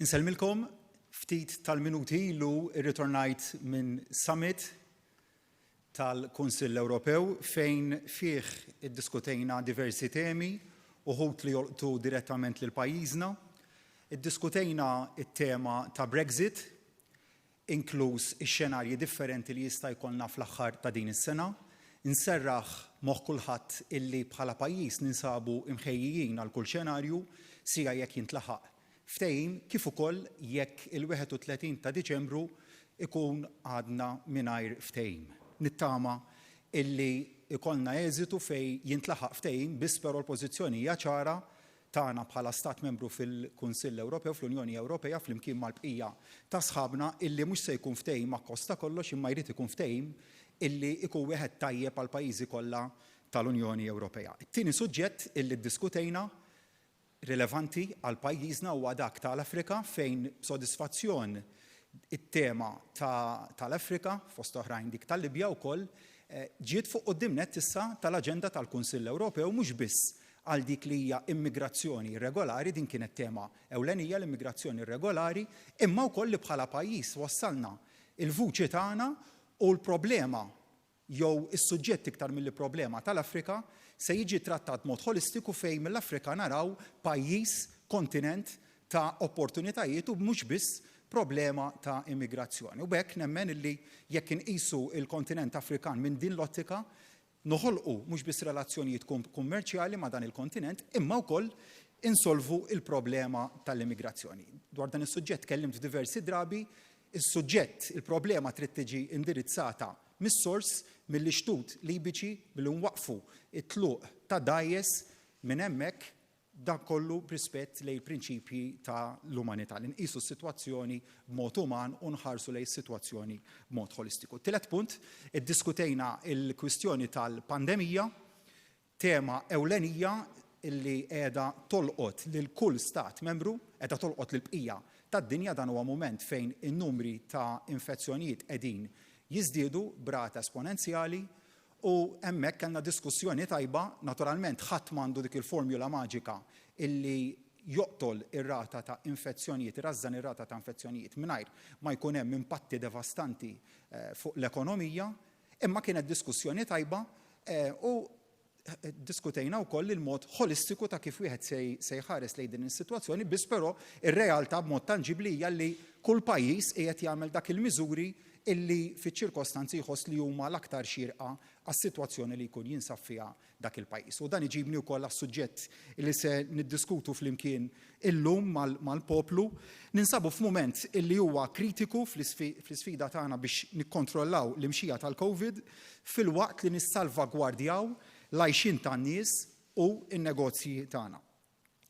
Insellmilkom, ftit tal-minuti ilu rritornajt minn summit tal-Kunsill Ewropew fejn fih iddiskutejna diversi temi, uħud li jolqtu direttament lil pajjiżna. Iddiskutejna t-tema ta' Brexit, inkluż ix-xenarji differenti li jista' jkollna fl-aħħar ta' din is-sena. Inserraħ moħħ kulħadd illi bħala pajjiż ninsabu mħejjijin għal kull xenarju, sia jekk jintlaħaq ftehim kif ukoll jekk il-31 ta' Diċembru jkun għadna mingħajr ftehim. Nittama illi jkollna eżitu fejn jintlaħaq ftehim biss però l-pożizzjoni hija ċara tagħna bħala Stat Membru fil-Kunsill Ewropew, fl-Unjoni Ewropea, flimkien mal-bqija ta' sħabna, illi mhux se jkun ftehim akkost ta' kollox imma jrid ikun ftehim illi jkun wieħed tajjeb għall-pajjiżi kollha tal-Unjoni Ewropea. It-tieni suġġett illi ddiskutejna rilevanti għal pajjiżna huwa dak tal-Afrika fejn b'sodisfazzjon it-tema tal-Afrika, fost oħrajn dik tal-Libja wkoll, ġiet fuq quddiem nett issa tal-aġenda tal-Kunsill Ewropew mhux biss għal dik li hija immigrazzjoni irregolari, din kienet tema ewlenija l-immigrazzjoni irregolari, imma wkoll li bħala pajjiż wassalna l-vuċi tagħna u l-problema jew is-suġġett iktar milli problema tal-Afrika se jiġi trattat b'mod ħolistiku fejn mill-Afrika naraw pajjiż, kontinent ta' opportunitajiet u mhux biss problema ta' immigrazzjoni. U b'hekk nemmen illi jekk inqisu l-kontinent Afrikan minn din l-ottika, noħolqu mhux biss relazzjonijiet kummerċjali ma' dan il-kontinent imma wkoll insolvu l-problema tal-immigrazzjoni. Dwar dan is-suġġett tkellimt f'diversi drabi, is-suġġett, il-problema trid tiġi indirizzata mis-sors, mill-ixtut Libiċi, billi nwaqqfu t-tluq ta' dgħajjes minn hemmhekk, dan kollu b'rispett lejn il-prinċipji ta' l-umanità, li nqisu s-sitwazzjoni b'mod uman u nħarsu lejn is-sitwazzjoni b'mod ħolistiku. Tielet punt, iddiskutejna l-kwistjoni tal-pandemija, tema ewlenija li qiegħda tolqot lil kull stat membru, qiegħda tolqot lill-bqija tad-dinja, dan huwa mument fejn in-numri ta' infezzjonijiet qegħdin jiżdiedu b'rata esponenzjali u hemmhekk kellna diskussjoni tajba, naturalment ħadd m'għandu dik il-formula maġika illi joqtol ir-rata ta' infezzjonijiet, irażżan ir-rata ta' infezzjonijiet mingħajr ma jkun hemm impatti devastanti fuq l-ekonomija, Imma kienet diskussjoni tajba u ddiskutejna wkoll il-mod ħolistiku ta' kif wieħed se jħares lejn din is-sitwazzjoni, biss però ir-realtà b'mod tanġibbli hija li kull pajjiż qiegħed jagħmel dak il-miżuri illi fiċ-ċirkostanzi jħoss li huma l-aktar xierqa għas-sitwazzjoni li jkun jinsab fiha dak il-pajjiż. U dan iġibni wkoll għas-suġġett li se niddiskutu flimkien illum mal-poplu. Ninsabu f'mument illi huwa kritiku fl-isfida tagħna biex nikkontrollaw l-imxija tal-Covid filwaqt li nissalvagwardjaw l-għajxien tan-nies u n-negozji tagħna.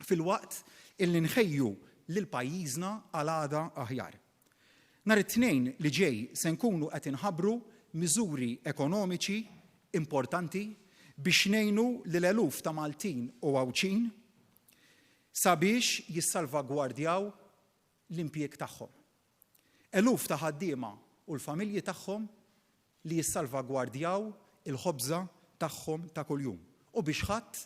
Filwaqt illi nħejju lil pajjiżna għal għada aħjar. Nhar it-Tnejn li ġej se nkunu qed inħabbru miżuri ekonomiċi importanti biex ngħinu lil eluf ta' Maltin u Għawdxin sabiex jissalvagwardjaw l-impjieg tagħhom. Eluf ta' ħaddiema u l-familji tagħhom li jissalvagwardjaw il-ħobża tagħhom ta' kuljum u biex ħadd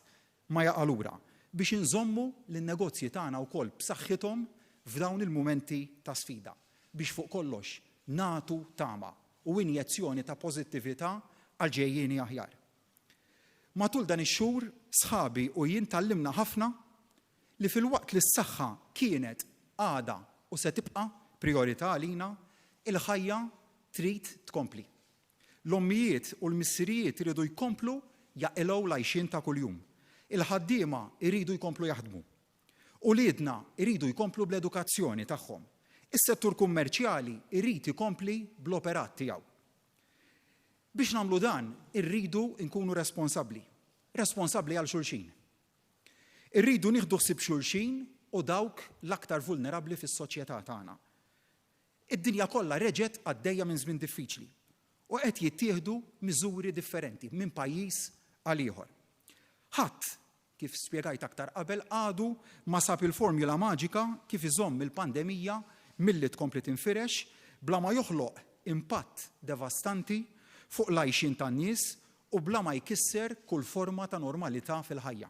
ma jaqa' lura, biex inżommu lin-negozji tagħna wkoll b'saħħithom f'dawn il-mumenti ta' sfida, biex fuq kollox nagħtu tama u injezzjoni ta' pożittività għal ġejjieni aħjar. Matul dan ix-xhur, sħabi u jien tgħallimna ħafna li filwaqt li s-saħħa kienet, għadha u se tibqa' prijorità għalina, il-ħajja trid tkompli. L-ommijiet u l-missirijiet iridu jkomplu jaqilgħu l-għajxien ta' kuljum. Il-ħaddiema jridu jkomplu jaħdmu. Uliedna jridu jkomplu bl-edukazzjoni tagħhom. Is-settur kummerċjali jrid ikompli bl-operat tiegħu. Biex nagħmlu dan irridu nkunu responsabbli. Responsabbli għal xulxin. Irridu nieħdu ħsieb xulxin u dawk l-aktar vulnerabbli fis-soċjetà tagħna. Id-dinja kollha reġgħet għaddejja minn żmien diffiċli u qed jittieħdu miżuri differenti minn pajjiż għal ieħor. Ħadd, kif spjegajt aktar qabel, għadu ma sab il-formula maġika kif iżomm il-pandemija milli tkompli tinfirex bla ma joħloq impatt devastanti fuq l-għajxien tan-nies u bla ma jkisser kull forma ta' normalità fil-ħajja.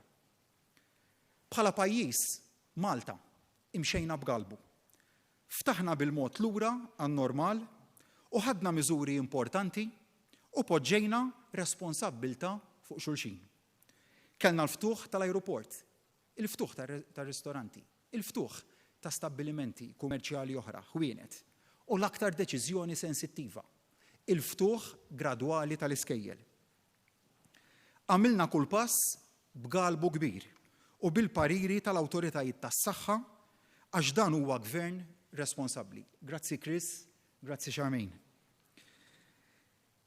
Bħala pajjiż, Malta, imxejna b'galbu. Ftaħna bil-mod lura għan-normal u ħadna miżuri importanti u poġġejna responsabbiltà fuq xulxin. Kellna l-ftuħ tal-ajruport, il-ftuħ tar-ristoranti, il-ftuħ ta' stabbilimenti kummerċjali oħra, ħwienet, u l-aktar deċiżjoni sensittiva, il-ftuħ gradwali tal-iskejjel. Għamilna kull pass b'galbu kbir u bil-pariri tal-awtoritajiet tas-saħħa għax dan huwa gvern responsabbli. Grazzi Chris, grazzi Charmaine.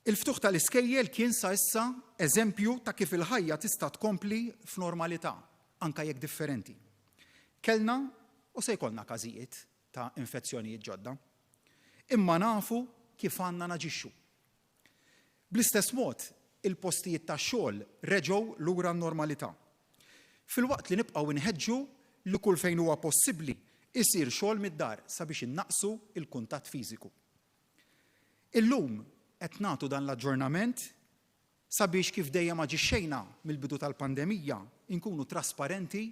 Il-ftuħ tal-iskejjel kien sa issa eżempju ta' kif il-ħajja tista' tkompli f'normalità, anke jekk differenti. Kellna u se jkollna każijiet ta' infezzjonijiet ġodda. Imma nafu kif għandna naġixxu. Bl-istess mod, il-postijiet tax-xogħol reġgħu lura n-normalità. Filwaqt li nibqgħu nħeġġu li kull fejn huwa possibbli jsir xogħol mid-dar sabiex innaqqsu l-kuntatt fiżiku. Illum qed nagħtu dan l-aġġornament sabiex kif dejjem aġixxejna mill-bidu tal-pandemija nkunu trasparenti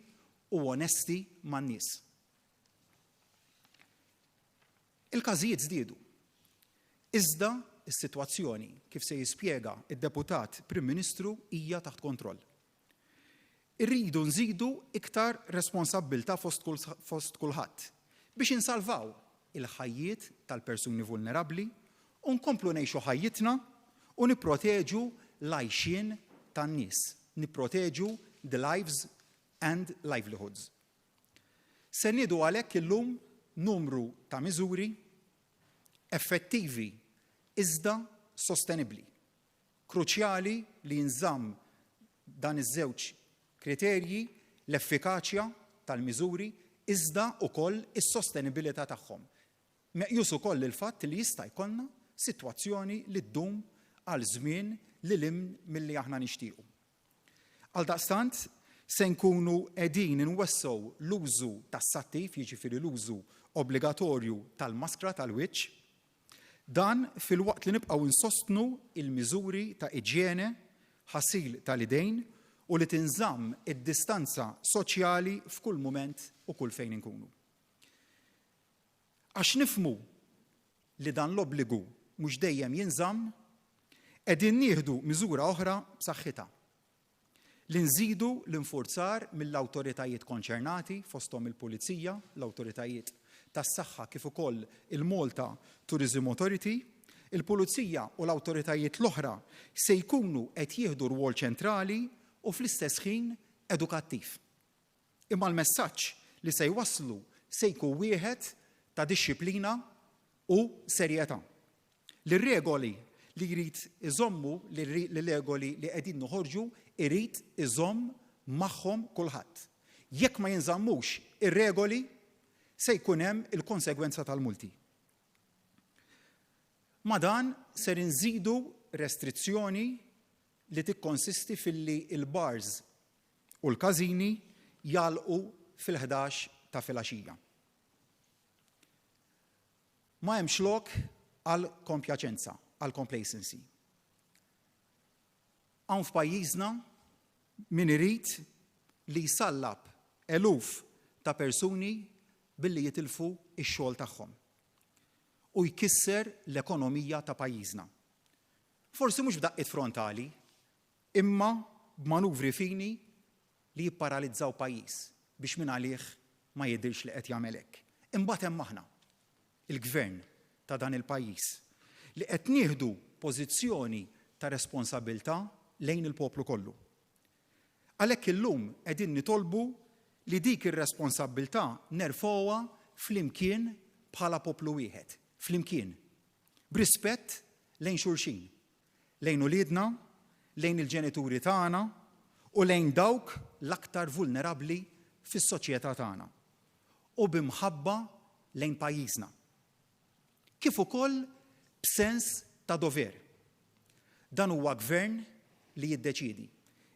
u onesti man-nies. Il-każijiet żdiedu. Iżda s-sitwazzjoni, kif se jispjega d-Deputat Prim Ministru, hija taħt kontroll. Irridu nżidu iktar responsabbiltà fost kulħadd biex insalvaw il-ħajjiet tal-persuni vulnerabbli u nkomplu ngħixu ħajjitna u nipproteġu l-għajxien tan-nies, nipproteġu the lives and livelihoods. Se niedu għalhekk illum numru ta' miżuri effettivi iżda sostenibbli. Kruċjali li jinżamm dan iż-żewġ kriterji, l-effikaċja tal-miżuri iżda wkoll is-sostenibilità tagħhom. Meqjus ukoll il-fatt li jista' jkollna sitwazzjoni li ddum għal żmien lil hinn milli aħna nixtiequ. Għaldaqstant, se nkunu qegħdin inwessgħu l-użu tas-sattif, jiġifieri l-użu obbligatorju tal-maskra tal-wiċċ. Dan filwaqt li nibqgħu nsostnu l-miżuri ta' iġjene, ħasil tal-idejn u li tinżamm id-distanza soċjali f'kull mument u kull fejn inkunu. Għax nifhmu li dan l-obbligu mhux dejjem jinżamm, qegħdin nieħdu miżura oħra b'saħħitha, li nżidu l-infurzar mill-awtoritajiet konċernati, fosthom il-Pulizija, l-awtoritajiet tas-saħħa kif ukoll il-Malta Tourism Authority. Il-Pulizija u l-awtoritajiet l-oħra se jkunu qed jieħdu rwol ċentrali u fl-istess ħin edukattiv. Imma l-messaġġ li se jwasslu se jkun wieħed ta' dixxiplina u serjetà. Li r-regoli li jrid iżommu, li l-regoli li qegħdin noħorġu irid iżomm magħhom kulħadd. Jekk ma jinżammux ir-regoli, se jkun hemm il-konsegwenza tal-multi. Ma' dan ser inżidu restrizzjoni li tikkonsisti filli l-bars u l-każini jagħlqu fil-11 ta' filgħaxija. Ma hemmx lok għal kompjaċenza, għal complacency. Hawn f'pajjiżna min irid li jsallab eluf ta' persuni billi jitilfu x-xogħol tagħhom u jkisser l-ekonomija ta' pajjiżna. Forsi mhux b'daqqiet frontali, imma b'manuvri fini li jipparalizzaw pajjiż biex mingħalih ma jidhirx li qed jagħmel hekk. Imbagħad hemm aħna, il-Gvern ta' dan il-pajjiż, li qed nieħdu pożizzjoni ta' responsabilità lejn il-poplu kollu. Għalhekk illum qegħdin nitolbu li dik ir-responsabbiltà nerfgħuha flimkien bħala poplu wieħed, flimkien, b'rispett lejn xulxin, lejn uliedna, lejn il-ġenituri tagħna u lejn dawk l-aktar vulnerabbli fis-soċjetà tagħna, u bi mħabba lejn pajjiżna, kif ukoll b'sens ta' dover. Dan huwa Gvern li jiddeċiedi.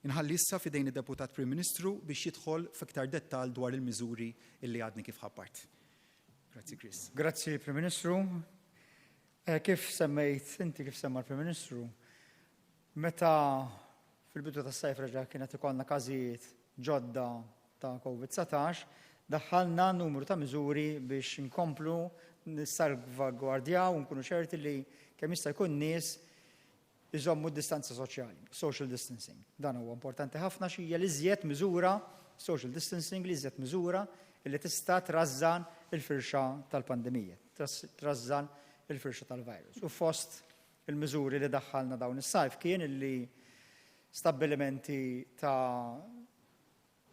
Inħalli issa f'idejn id-Deputat Prim Ministru biex jidħol f'iktar dettall dwar il-miżuri li għadni kif ħabbart. Grazzi Chris. Grazzi Prim Ministru. Kif semmejt inti, kif semma l-Prim Ministru, meta fil-bidu tas-sajf reġa' kienet ikollna każijiet ġodda ta' COVID-19, Daħħalna numru ta' miżuri biex inkomplu nissalvagwardjaw u nkunu ċerti li kemm jista' jkun nies iżommu d-distanza soċjali, social distancing. Dan huwa importanti ħafna x'hija l-iżjed miżura, social distancing, l-iżjed miżura li tista' trażżan il-firxa tal-pandemija, trażżan il-firxa tal-virus. U fost il-miżuri li daħħalna dawn is-sajf kien illi stabbilimenti ta'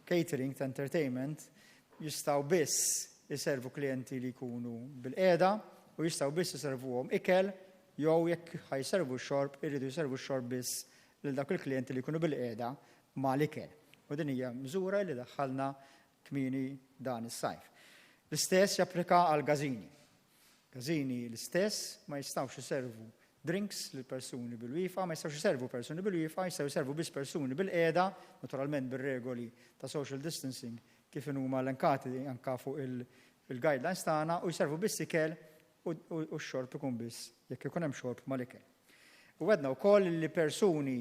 catering, ta' entertainment, jistgħu biss iservu klijenti li jkunu bilqiegħda u jistgħu biss iservuhom ikel jew jekk ħa jservu x-xorb iridu jservu x-xorb biss lil dawk il-klijenti li jkunu bilqiegħda mal-ikel. U din hija miżura li daħħalna kmieni dan is-sajf. L-istess japplika għall-każini. Każini l-istess ma jistgħux iservu drinks lil persuni bil-wieqfa, ma jistgħux iservu persuni bil-wieqfa, jistgħu jservu biss persuni bil-qiegħda, naturalment bir-regoli ta' social distancing kif inhuma elenkati anka fuq il-guidelines tagħna u jservu biss ikel u x-xorb ikun biss jekk ikun hemm xorb mal-ikel. U għedna wkoll li persuni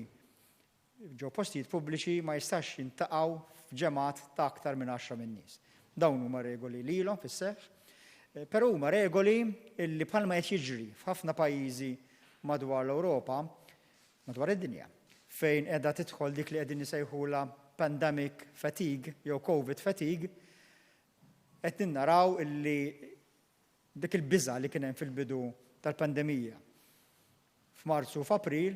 ġo postijiet pubbliċi ma jistax jintaqgħu f'ġemgħat ta' aktar minn għaxra min-nies. Dawn huma regoli li ilhom fis-seħħ, però huma regoli li bħalma qed jiġri f'ħafna pajjiżi madwar l-Ewropa, madwar id-dinja, fejn qiegħda tidħol dik li qegħdin isejħulha pandemic fatigue jew Covid fatigue, qed naraw illi Dik il-biża' li kien hemm fil-bidu tal-pandemija f'Marzu u f'April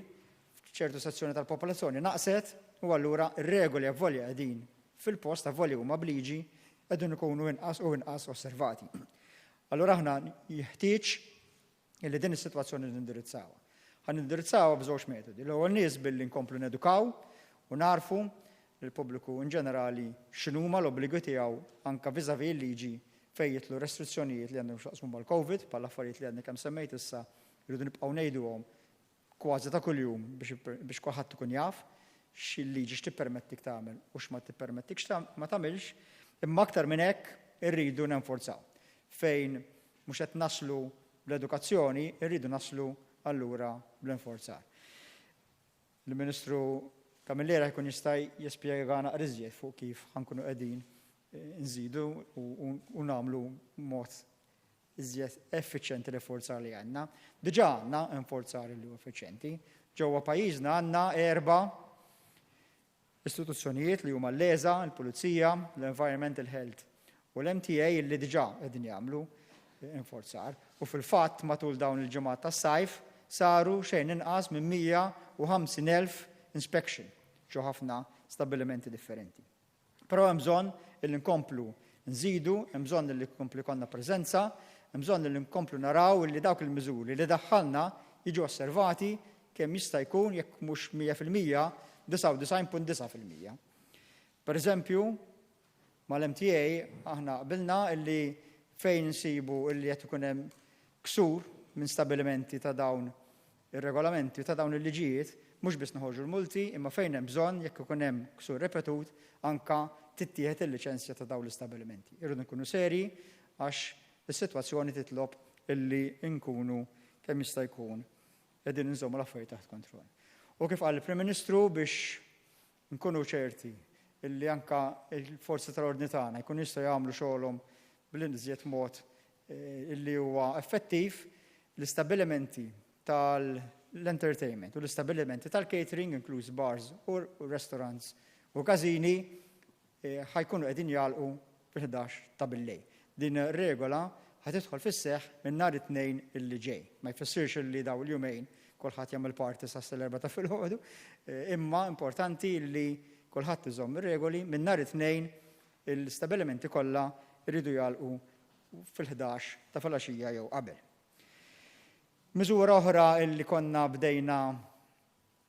f'ċertu sezzjoni tal-popolazzjoni naqset u allura r-regoli avolja qegħdin fil-post, avolja huma b'liġi, qegħdin ikunu inqas u inqas osservati. Allura aħna jeħtieġ illi din is-sitwazzjoni nindirizzawha. Ħa nindirizzawha b'żewġ metodi. L-ewwel nies billi nkomplu nedukaw u nagħrfu lill-pubbliku in ġenerali x'inhuma l-obbligi tiegħu anke vis-à-vis il-liġi fejn jidħlu restrizzjonijiet li għandhom x'jaqsmu mal-Covid, bħal affarijiet li għadni kemm semmejt issa, irridu nibqgħu ngħiduhom kważi ta' kuljum biex kulħadd ikun jaf x'il-liġi x'tippermettik tagħmel u x'ma tippermettikx ma tagħmilx, imma aktar minn hekk irridu nenforzaw. Fejn mhux qed naslu bl-edukazzjoni, irridu naslu allura bl-enforzar. Il-Ministru Camilleri ħa jkun jista' jispjega naqra iżjed fuq kif ħa nkunu qegħdin nżidu u nagħmlu mod iżjed effiċjenti l-enforzar li għandna. Diġà għandna enforzar li hu effiċjenti. Ġewwa pajjiżna għandna erba' istituzzjonijiet li huma l-ESA, il-Pulizija, l-Environmental Health u l-MTA li diġà qegħdin jagħmlu inforzar. U fil-fatt matul dawn il-ġimgħat tas-sajf saru xejn inqas minn 150,000 inspection ġo ħafna stabbilimenti differenti. Però hemm bżonn illi nkomplu nżidu, hemm bżonn illi nkomplu jkollna preżenza, hemm bżonn illi nkomplu naraw illi dawk il-miżuri li daħħalna jiġu osservati kemm jista' jkun jekk mhux 100%, 99.9%. Per eżempju, mal-MTA aħna qbilna illi fejn insibu illi qed ikun hemm ksur minn stabilimenti ta' dawn ir-regolamenti u ta' dawn il-liġijiet, mhux biss noħorġu l-multi, imma fejn hemm bżonn, jekk ikun hemm ksur ripetut, anke tittieħed il-liċenzja ta' dawn l-istabbilimenti. Irridu nkunu serji għax is-sitwazzjoni titlob illi nkunu kemm jista' jkun qegħdin inżommu l-affarijiet taħt kontroll. U kif qal il-Prim Ministru biex nkunu ċerti illi anke l-forzi tal-ordni tagħna jkunu jistgħu jagħmlu xogħolhom bl-iżjed mod illi huwa effettiv, l-istabbilimenti tal-entertainment u l-istabbilimenti tal-catering, inkluż bars u restaurants u każini, ħa jkunu qegħdin jagħlqu fil-11 ta' billejl. Din ir-regola ħa tidħol fis-seħħ minn nhar it-Tnejn illi ġej. Ma jfissirx illi dawn il-jumejn kulħadd jagħmel party sa l-erbgħa ta' filgħodu, imma importanti illi kulħadd iżomm ir-regoli minn nhar it-Tnejn l-istabbilimenti kollha jridu jagħlqu fil-11 ta' filgħaxija jew qabel. Miżura oħra illi konna bdejna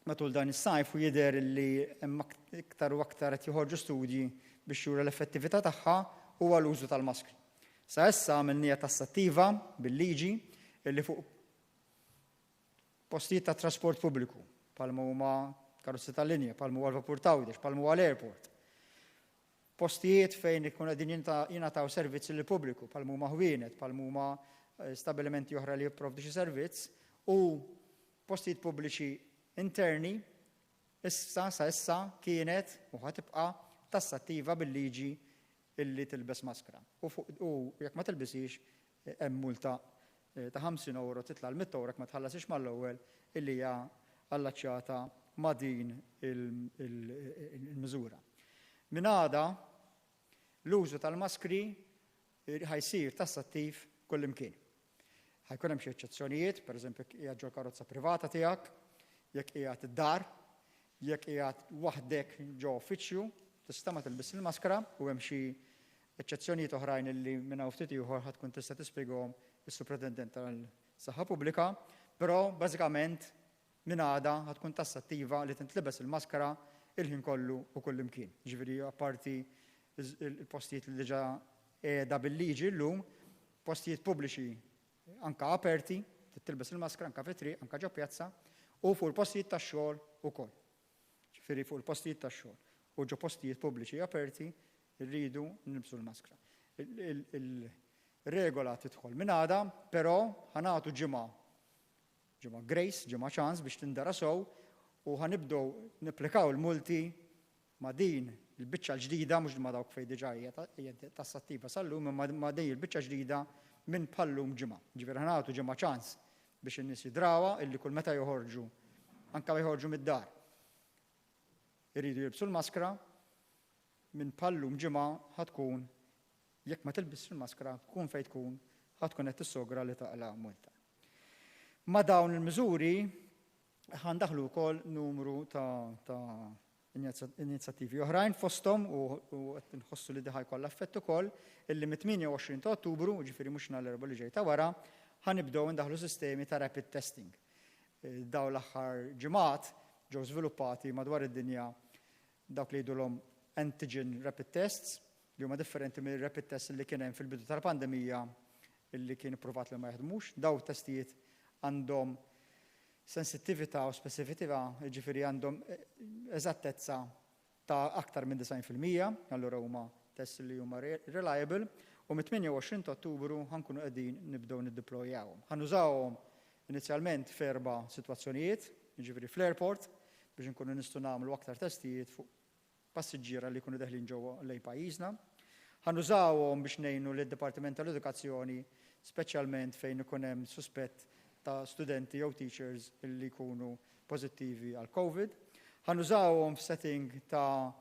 matul dan is-sajf u jidher li hemm iktar u aktar qed joħorġu studji biex juru l-effettività tagħha huwa l-użu tal-maskri. Sa issa għamilniha tassattiva bil-liġi illi fuq postijiet ta' trasport pubbliku, bħalma huma karozzi tal-linja, bħalma huwa l-vapur t'Għawdex, bħalma huwa l-airport. Postijiet fejn ikunu qegħdin jingħataw servizzi lill-pubbliku, bħalma huma ħwienet, bħalma huma stabbilimenti oħra li jipprovdu xi servizz, u postijiet pubbliċi interni, issa sa issa kienet u ħa tibqa' tassattiva bil-liġi. illi tilbes maskra. U fuq u jekk ma tilbisix hemm multa ta' 50 ewro titla' l 100 ewro jekk ma tħallasix mal-ewwel illi hija allaċċjata ma' din il-miżura. Minn għada l-użu tal-maskri ħa jsir tassattiv kullimkien. Ħa jkun hemm xi eċċezzjonijiet, pereżempju jekk qiegħed ġol-karozza privata tiegħek, jekk qiegħed id-dar, jekk qiegħed waħdek ġo uffiċċju, tista' ma tilbisx il-maskra u hemm xi eċċezzjonijiet oħrajn illi minn hawn ftit ieħor ħa tkun tista' tispjegahom is-Supretendent tal-Saħħa Pubblika, però bażikament minn għada ħa tkun tassattiva li tintlibes il-maskra il-ħin kollu u kullimkien. Jiġifieri apparti il-postijiet li diġà qiegħda bil-liġi llum, postijiet pubbliċi anka aperti, trid tilbes il-maskra anka fit-triq, anka ġo pjazza, u fuq il-postijiet tax-xogħol ukoll. Ġifieri fuq il-postijiet tax-xogħol u ġo postijiet pubbliċi aperti rridu nilbsu l-maskra. Il-regola tidħol minn għada, però ħa nagħtu ġimgħa ġimgħa grace, ġimgħa ċans biex tindara sew u ħa nibdew nipplikaw il-multi ma' din il-biċċa l-ġdida, mhux ma' dawk fejn diġà hija tassattiva sal-lum, imma ma' din il-biċċa ġdida minn bħal-lum ġimgħa. Ġifieri ħa nagħtu ġimgħa ċans biex in-nies jidrawha illi kull meta joħorġu, anke joħorġu mid-dar, iridu jilbsu l-maskra, minn bħal-lum ġimgħa ħa tkun jekk ma tilbisx il-maskra, tkun fejn tkun, ħa tkun qed tissogra li taqla' multa. Ma' dawn il-miżuri ħa ndaħlu wkoll numru ta', ta inizjattivi oħrajn fosthom u qed nħossu li diħa jkollha effett ukoll illi mit-28 ta' Ottubru, ġifieri mhux nhar l-Erbgħa li ġej ta' wara, ħa nibdew indaħlu sistemi ta' rapid testing. Dawn l-aħħar ġimgħat ġew żviluppati madwar id-dinja dawk li jgħidulhom antigen rapid tests li huma differenti mill-rapid tests li kien hemm fil-bidu tal-pandemija li kien ippruvat li ma jaħdmux. Daw testijiet għandhom sensittività u speċifiċità, jiġifieri għandhom eżattezza ta' aktar minn 90%, allura huma tests li huma reliable, u mit-28 ta' Ottubru ħa nkunu qegħdin nibdew niddiplojawhom. Ħa nużawhom inizjalment f'erba' sitwazzjonijiet, jiġifieri fl-airport biex inkunu nistgħu nagħmlu aktar testijiet fuq passiġġiera li jkunu deħlin ġewwa lejn pajjiżna. Ħa nużawhom biex ngħinu lid-Dipartiment tal-Edukazzjoni, speċjalment fejn ikun hemm suspett ta' studenti jew teachers li jkunu pożittivi għal Covid. Ħa nużawhom f'setting ta'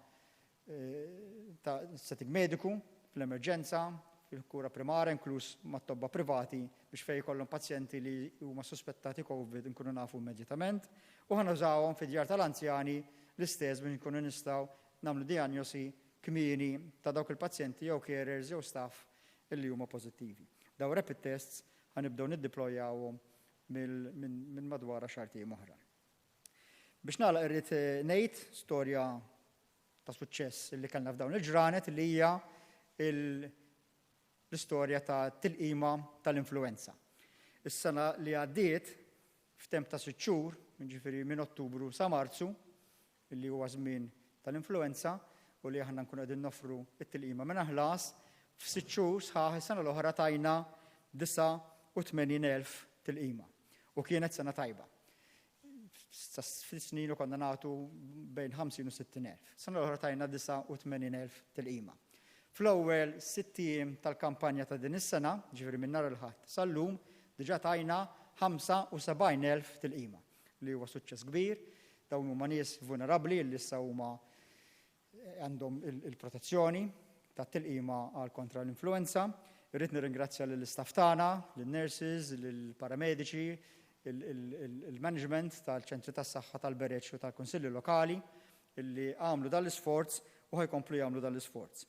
ta' setting mediku, fl-emerġenza, fil-kura primarja, inkluż mat-tobba privati biex fejn jkollhom pazjenti li huma suspettati Covid nkunu nafu immedjatament. U ħa nużawhom fid-djar tal-anzjani l-istess biex nkunu nistgħu nagħmlu dijanjosi kmieni ta' dawk il-pazjenti jew carers jew staff illi huma pożittivi. Daw rapid tests ħa nibdew niddiplojawhom minn madwar għaxart ijiem oħra. Biex nagħlaq irrid ngħid storja ta' suċċess li kellna f'dawn il-ġranet li hija l-istorja ta' tilqima tal-influenza. Is-sena li għaddiet f'temp ta' 6 xhur, jiġifieri minn Ottubru sa Marzu, li huwa żmien tal-influenza u li aħna nkunu qegħdin noffru t-tilqima mingħajr ħlas, f'sitt xhur sħaħ is-sena l-oħra tajna 89,000 tilqima. U kienet sena tajba. Sa ftit snin ilu konna nagħtu bejn 50 u 60,000. Sena l-oħra tajna 89,000 tilqima. Fl-ewwel sitt ijiem tal-kampanja ta' din is-sena, ġifieri minn nhar il-Ħadd sal-lum, diġà tajna 75,000 tilqima, li huwa suċċess kbir. Dawn huma nies vulnerabbli li issa huma għandhom il-protezzjoni tat-tilqima għal kontra l-influenza. Irrid nirringrazzja lill-istaff tagħna, lin-nurses, lill-paramediċi, il-management tal-ċentri tas-saħħa tal-Bereġ u tal-Kunsilli Lokali illi għamlu dan l-isforz u ħa jkomplu jagħmlu dan l-isforz.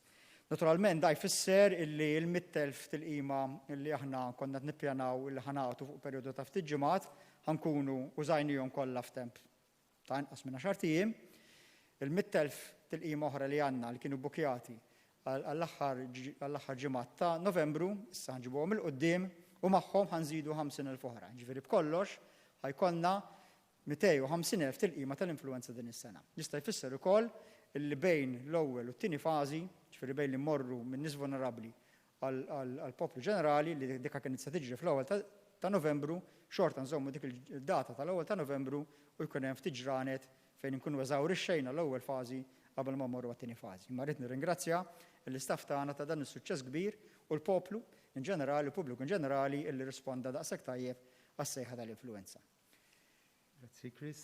Naturalment da jfisser illi l-100,000 tilqima illi aħna konna qed nippjanaw illi ħa nagħtu fuq perjodu ta' ftit ġimgħat ħa nkunu użajnihom kollha f'temp ta' inqas minn għaxart ijiem. Il-100,000 tilqima oħra li għandna li kienu bbukjati għall-aħħar ġimgħat ta' Novembru, issa ħa nġibuhom 'il quddiem u magħhom ħa nżidu 50,000 oħra. Jiġifieri b'kollox ħa jkollna 250,000 tilqima tal-influwenza din is-sena. Jista' jfisser ukoll li bejn l-ewwel u t-tieni fażi, jiġifieri bejn li mmorru minn nies vulnerabbli għall-poplu ġenerali, li dika kienet se tiġri fl-ewwel ta' Novembru, xorta nżommu dik il-data tal-ewwel ta' Novembru u jkun hemm ftit ġranet fejn inkunu eżawrixxejna l-ewwel fażi qabel ma mmorru għat-tieni fażi. Imma rrid nirringrazzja Lill-istaff tagħna ta' dan is-suċċess kbir u l-poplu in ġenerali, il-pubbliku in ġenerali illi rrisponda daqshekk tajjeb għas-sejħa tal-influwenza. Grazzi Chris.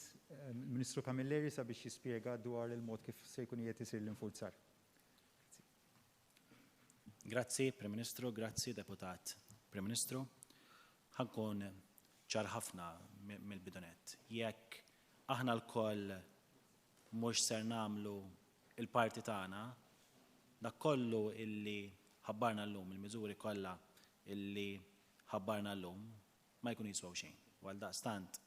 Il-Ministru Camilleri sabiex jispjega dwar il-mod kif se jkun qiegħed isir l-infurzar. Grazzi. Grazzi Prim Ministru, grazzi Deputat Prim Ministru. Ħa nkun ċar ħafna mill-bidu nett. Jekk aħna lkoll mhux ser nagħmlu l-parti tagħna, dak kollu illi ħabbarna llum, il-miżuri kollha illi ħabbarna llum, ma jkunu jiswew xejn. U għaldaqstant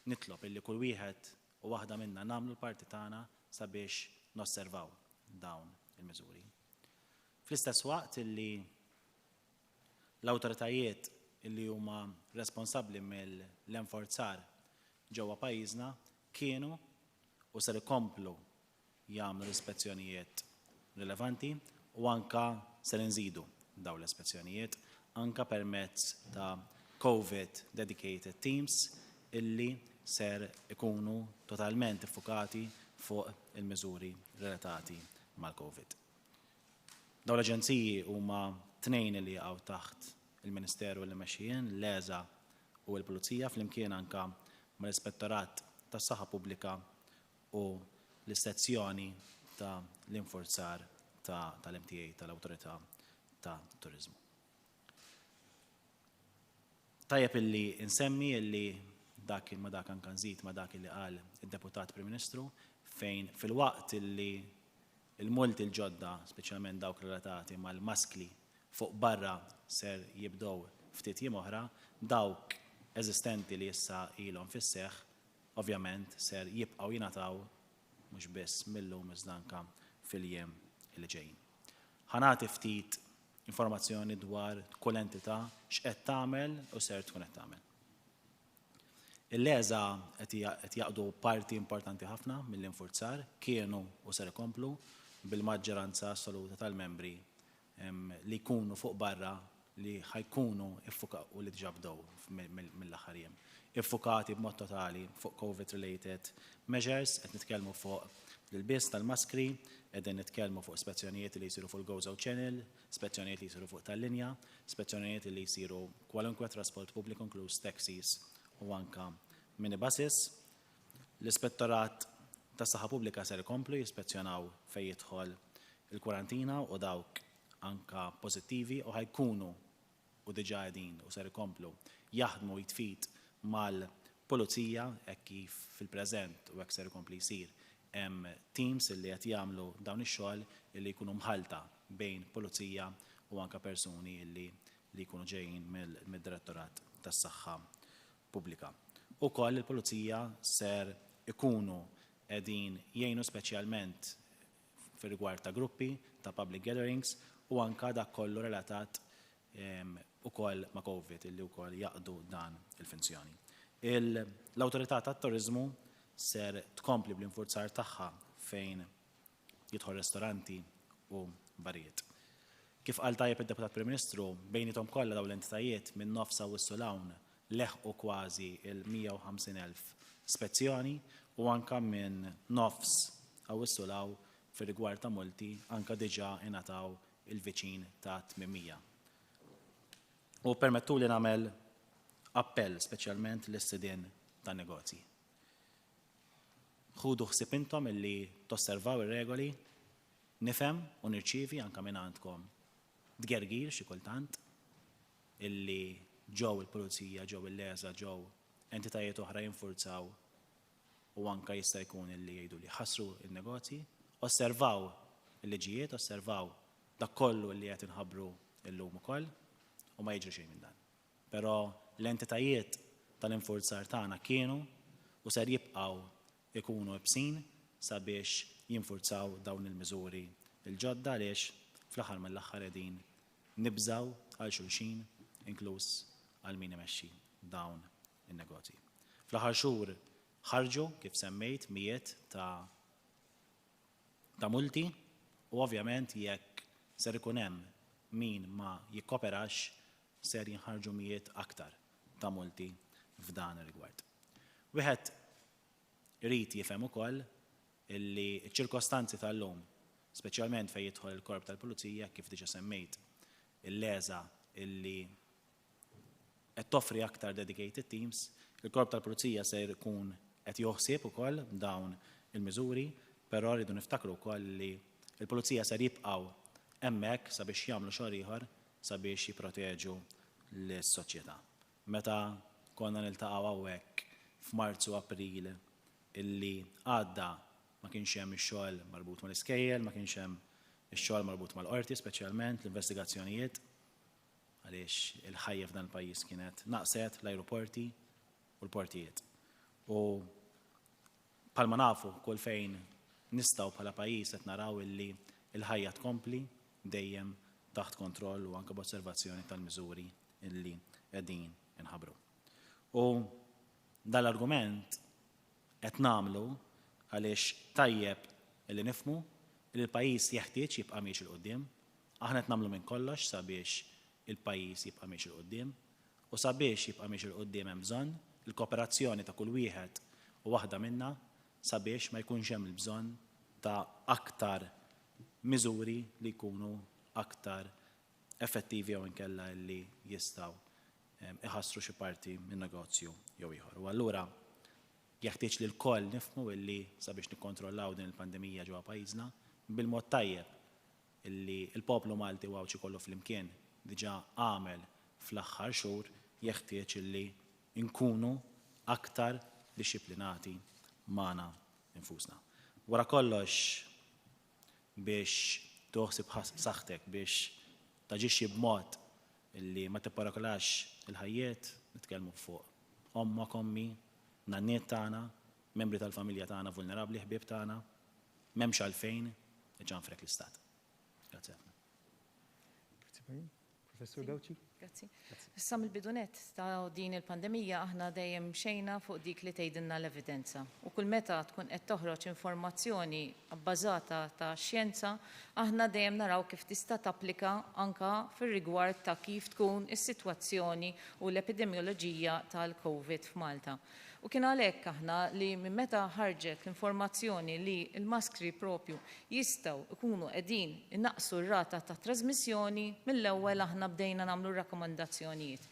nitlob illi kull wieħed u waħda minna nagħmlu l-parti tagħna sabiex nosservaw dawn il-miżuri. Fl-istess waqt illi l-awtoritajiet illi huma responsabbli mill-enforzar ġewwa pajjiżna kienu u ser ikomplu jagħmlu l-ispezzjonijiet rilevanti u anke ser inżidu dawn l-ispezzjonijiet anke permezz ta' Covid dedicated teams illi ser ikunu totalment iffukati fuq il-miżuri relatati mal-Covid. Dawn l-aġenziji huma tnejn illi jaqgħu taħt il-Ministeru li mmexxi jien, l-ESA u l-Pulizija flimkien anke mal-Ispettorat tas-Saħħa Pubblika u l-Sezzjoni ta' l-Infurzar ta' tal-MTA tal-Awtorità ta' Turiżmu. Tajjeb illi nsemmi illi dak ma dak anke nżid ma dak illi qal id-Deputat Prim Ministru fejn filwaqt illi l-multi l-ġodda, speċjalment dawk relatati mal-maskli fuq barra ser jibdew ftit jiem oħra, dawk eżistenti li issa ilhom fis-seħħ ovvjament ser jibqgħu jingħataw mhux biss mil-lum iżda anke fil-jiem li ġejjin. Ħa nagħti ftit informazzjoni dwar kull entità x'qed tagħmel u ser tkun qed tagħmel. Il-LESA qed jaqdu parti importanti ħafna mill-infurzar, kienu u ser ikomplu bil-maġġoranza assoluta tal-membri li jkunu fuq barra li ħa jkunu u li diġà bdew mill-aħħar jiem, iffukati b'mod totali fuq Covid related measures, qed nitkellmu fuq l-ilbies tal-maskri, qegħdin nitkellmu fuq spezzjonijiet li jsiru fuq il-Gozo Channel, spezzjonijiet li jsiru fuq tal-linja, spezzjonijiet li jsiru kwalunkwe trasport pubbliku inkluż taxis u anke minibuses. L-Ispettorat tas-Saħħa Pubblika ser ikomplu jispezzjonaw fejn jidħol il-kwarantina u dawk anke pożittivi u ħa jkunu u diġà qegħdin u ser ikomplu jaħdmu id f'id mal-Pulizija hekk kif fil-preżent u hekk ser ikompli jsir hemm teams illi qed jagħmlu dawn ix-xogħol illi jkunu mħallta bejn pulizija u anke persuni illi li jkunu ġejjin mid-Direttorat tas-Saħħa Pubblika. Ukoll il-Pulizija ser ikunu qegħdin jgħinu speċjalment fir-rigward ta' gruppi, ta' public gatherings u anke dak kollu relatat ukoll ma' Covid illi wkoll jaqdu dan il-finzjoni. L-Awtorità tat-Turiżmu ser tkompli bl-infurzar tagħha fejn jidħol ristoranti u barijiet. Kif qal tajjeb id-Deputat Prim Ministru, bejniethom kollha dawn l-entitajiet minn nofs Awwissu 'l hawn leħqu kważi l-150,000 spezzjoni u anke minn nofs Awwissu 'l hawn fir-rigward ta' multi anke diġà ingħataw il-viċin ta' 800. U ppermettuli nagħmel appell speċjalment lis-sidien tan-negozji. Ħudu ħsieb intom illi tosservaw ir-regoli, nifhem u nirċievi anke mingħandkom tgergir xi kultant illi ġew il-pulizija, ġew il-LESA, ġew entitajiet oħra jinfurzaw u anke jista' jkun illi jgħidu li ħassru n-negozji. Osservaw il-liġijiet, osservaw dak kollu li qed inħabbru llum ukoll u ma jiġri xejn minn dan. Però l-entitajiet tal-infurzar tagħna kienu u ser jibqgħu jkunu ibsin sabiex jinfurzaw dawn il-miżuri l-ġodda għaliex fl-aħħar mill-aħħar qegħdin nibżgħu għal xulxin inkluż għal min imexxi dawn in-negozji. Fl-aħħar xhur ħarġu, kif semmejt, mijiet ta' ta' multi u ovvjament jekk ser ikun hemm min ma jikkoperax ser jinħarġu mijiet aktar ta' multi f'dan ir-rigward. Wieħed irid jifhem ukoll illi ċ-ċirkostanzi tal-lum, Speċjalment fejn jidħol il-Korp tal-Pulizija kif diġà semmejt il-LESA illi qed toffri aktar dedicated teams, il-Korp tal-Pulizija ser ikun qed jieħu ħsieb ukoll dawn il-miżuri, però rridu niftakru wkoll li l-Pulizija ser jibqgħu hemmhekk sabiex jagħmlu xogħol ieħor sabiex jipproteġu lis-soċjetà. Meta konna niltaqgħu hawnhekk f'Marzu, April illi għadda ma kienx hemm ix-xogħol marbut mal-iskejjel, ma kienx hemm ix-xogħol marbut mal-qorti speċjalment l-investigazzjonijiet għaliex il-ħajja f'dan il-pajjiż kienet naqset, l-ajruporti u l-portijiet. U bħalma nafu kull fejn nistgħu bħala pajjiż qed naraw illi l-ħajja tkompli dejjem taħt kontroll u anke b'osservazzjoni tal-miżuri illi qegħdin inħabbru. U dal-argument qed nagħmlu għaliex tajjeb illi nifhmu li l-pajjiż jeħtieġ jibqa' miexi 'l quddiem. Aħna qed nagħmlu minn kollox sabiex il-pajjiż jibqa' miexi 'l quddiem u sabiex jibqa' miexi 'l quddiem hemm bżonn il-kooperazzjoni ta' kull wieħed u waħda minna sabiex ma jkunx hemm il-bżonn ta' aktar miżuri li jkunu aktar effettivi jew inkella li jistgħu iħassru xi parti minn negozju jew ieħor. U allura jeħtieġ li lkoll nifhmu illi sabiex nikkontrollaw din il-pandemija ġewwa pajjiżna bil-mod tajjeb illi l-poplu Malti u Għawdxi kollu flimkien diġà għamel fl-aħħar xhur jeħtieġ illi nkunu aktar dixxiplinati magħna nfusna. Wara kollox biex tieħu ħsieb saħħtek, biex taġixxi b'mod illi ma tipperikolax il-ħajjiet, nitkellmu fuq ommok, ommi, nanniet tagħna, membri tal-familja tagħna vulnerabbli, ħbieb tagħna, m'hemmx għalfejn iċanfrek l-istat. Grazzi ħafna. Grazzi Professur Gauci. Grazzi. Issa mill-bidu nett ta' din il-pandemija aħna dejjem mxejna fuq dik li tgħidilna l-evidenza. U kull meta tkun qed toħroġ informazzjoni bbażata ta' xjenza, aħna dejjem naraw kif tista' tapplika anka fir-rigward ta' kif tkun is-sitwazzjoni u l-epidemjoloġija tal-COVID f'Malta. U kien għalhekk aħna li minn meta ħarġet l-informazzjoni li l-maskri propju jistgħu jkunu qegħdin inaqqsu r-rata ta' trasmissjoni, mill-ewwel aħna bdejna nagħmlu rakkomandazzjonijiet.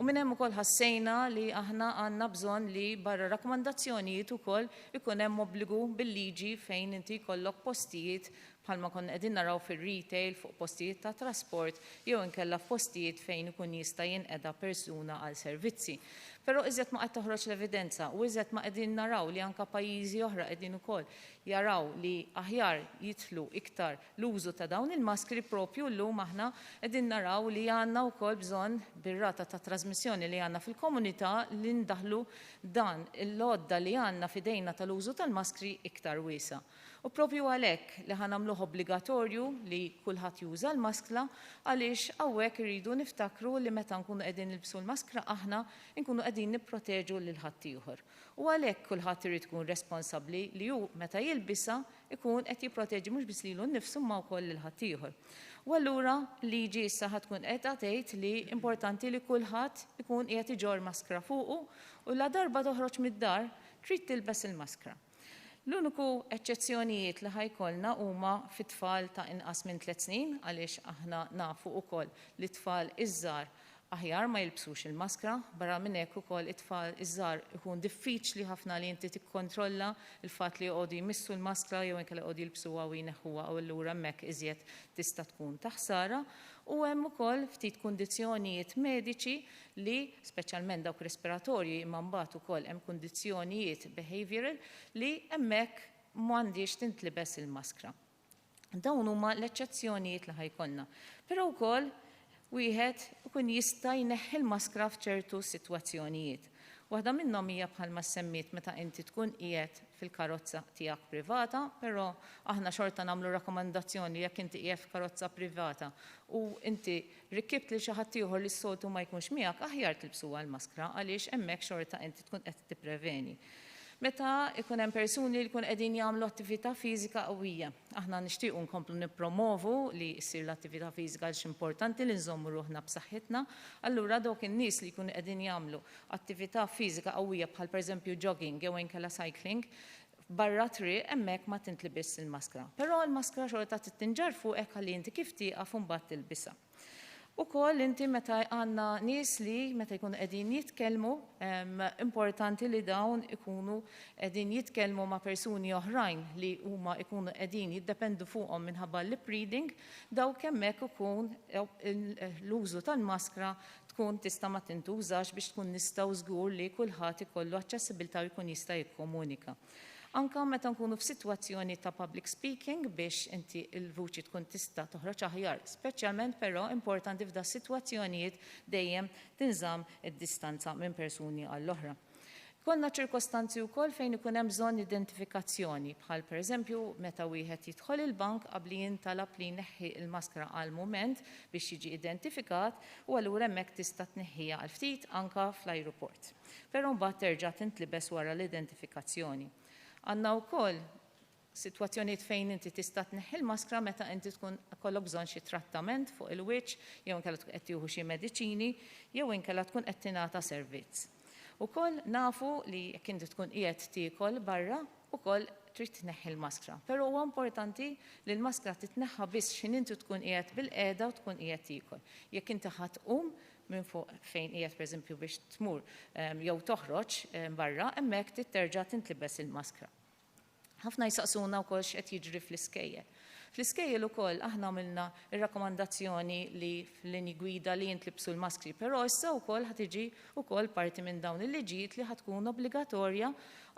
U minn hemm ukoll ħassejna li aħna għandna bżonn li barra rakkomandazzjonijiet ukoll ikun hemm obbligu bil-liġi fejn inti jkollok postijiet bħalma konna qegħdin naraw fir-retail, fuq postijiet ta' trasport jew inkella f'postijiet fejn ikun jista' jinqeda persuna għal servizzi. Però iżjed ma qed toħroġ l-evidenza u iżjed ma qegħdin naraw li anke pajjiżi oħra qegħdin ukoll jaraw li aħjar jidħlu iktar l-użu ta' dawn il-maskri propju llum aħna qegħdin naraw li għandna wkoll bżonn bir-rata ta' trasmissjoni li għandna fil-komunità li ndaħħlu dan l-għodda li għandna f'idejna tal-użu tal-maskri iktar wiesgħa. U propju għalhekk li ħa nagħmluh obbligatorju li kulħadd juża l-maskla għaliex hawnhekk irridu niftakru li meta nkunu qegħdin nilbsu l-maskra aħna nkunu qegħdin nipproteġu lil ħaddieħor. U għalhekk kulħadd irid ikun responsabbli li hu meta jilbisha ikun qed jipproteġi mhux biss lilu nnifsu imma wkoll lil ħaddieħor. U allura l-liġi issa ħa tkun qiegħda tgħid li importanti li kulħadd ikun qiegħed iġorr maskra fuqu u la darba toħroġ mid-dar trid tilbes il-maskra. L-uniku eċċezzjonijiet li ħa jkollna huma fit-tfal ta' inqas minn tliet snin għaliex aħna nafu wkoll li t-tfal iż-żgħar aħjar ma jilbsux il-maskra. Barra minn hekk ukoll it-tfal iż-żgħar ikun diffiċli ħafna li inti tikkontrolla l-fatt li joqogħdu jmissu l-maskra jew inkella joqogħdu jilbsuha u jneħħuha u allura hemmhekk iżjed tista' tkun ta' ħsara. U hemm ukoll ftit kundizzjonijiet mediċi li, speċjalment dawk respiratorji imma mbagħad ukoll hemm kundizzjonijiet behavioural li hemmhekk m'għandhiex tintlibes il-maskra. Dawn huma l-eċċezzjonijiet li ħa jkollna. Però wkoll wieħed ikun jista' jneħħi l-maskra f'ċertu sitwazzjonijiet. Waħda minnhom hija bħalma semmiet meta inti tkun qiegħed fil-karozza tiegħek privata, però aħna xorta nagħmlu rakkomandazzjoni jekk inti qiegħed f'karozza privata u inti rikibt lil xi ħadd ieħor li s-soltu ma jkunx miegħek, aħjar tilbsuha l-maskra għaliex hemmhekk xorta inti tkun qed tippreveni. Meta ikun hemm persuni li jkun qegħdin jagħmlu attività fiżika qawwija. Aħna nixtiequ nkomplu nippromovu li ssir l-attività fiżika għaliex importanti li nżommu ruħna b'saħħitna. Allura dawk in-nies li jkunu qegħdin jagħmlu attività fiżika qawwija bħal pereżempju jogging jew inkella cycling, barra triq hemmhekk ma tintlibisx il-maskra. Però l-maskra xorta trid tinġarr fuqek ħalli inti kif tieqaf u mbagħad tilbisha. Ukoll inti meta għandna nies li meta jkunu qegħdin jitkellmu, importanti li dawn ikunu qegħdin jitkellmu ma' persuni oħrajn li huma jkunu qegħdin jiddependu fuqhom minħabba lip reading, dawk hemmhekk ikun l-użu tal-maskra tkun tista' ma tintużax biex tkun nistgħu żgur li kulħadd ikollu aċċessibilità u jkun jista' jikkomunika. Anke meta nkunu f'sitwazzjoni ta' public speaking biex inti l-vuċi tkun tista' toħroġ aħjar, speċjalment però importanti f'da sitwazzjonijiet dejjem tinżamm id-distanza minn persuni għall-oħra. Ikollna ċirkostanzi wkoll fejn ikun hemm bżonn identifikazzjoni, bħal pereżempju meta wieħed jidħol il-bank qabli jintalab li jneħħi l-maskra għal mument biex jiġi identifikat u allura hemmhekk tista' tneħħiha għal ftit anke fl-ajruport. Però mbagħad terġa' tintlibes wara l-identifikazzjoni. Għandna wkoll sitwazzjonijiet fejn inti tista' tneħħi l-maskra meta inti tkun ikollok bżonn xi trattament fuq il-wiċċ jew inkella tkun qed tieħu xi mediċini jew inkella tkun qed tingħata servizz. Ukoll nafu li jekk inti tkun qiegħed tiekol barra ukoll trid tneħħi l-maskra. Però huwa importanti li l-maskra titneħħa biss x'ħin inti tkun qiegħed bilqiegħda u tkun qiegħed tiekol. Jekk inti ħa tqum minn fuq fejn qiegħed pereżempju biex tmur jew toħroġ barra, hemmhekk trid terġa' tintlibes il-maskra. Ħafna jsaqsuna wkoll x'qed jiġri fl-iskejjel. Fl-iskejjel ukoll aħna għamilna r-rakkomandazzjoni li fl-linji gwida li jintlibsu l-maskri, però issa wkoll ħa tiġi wkoll parti minn dawn il-liġijiet li ħa tkun obbligatorja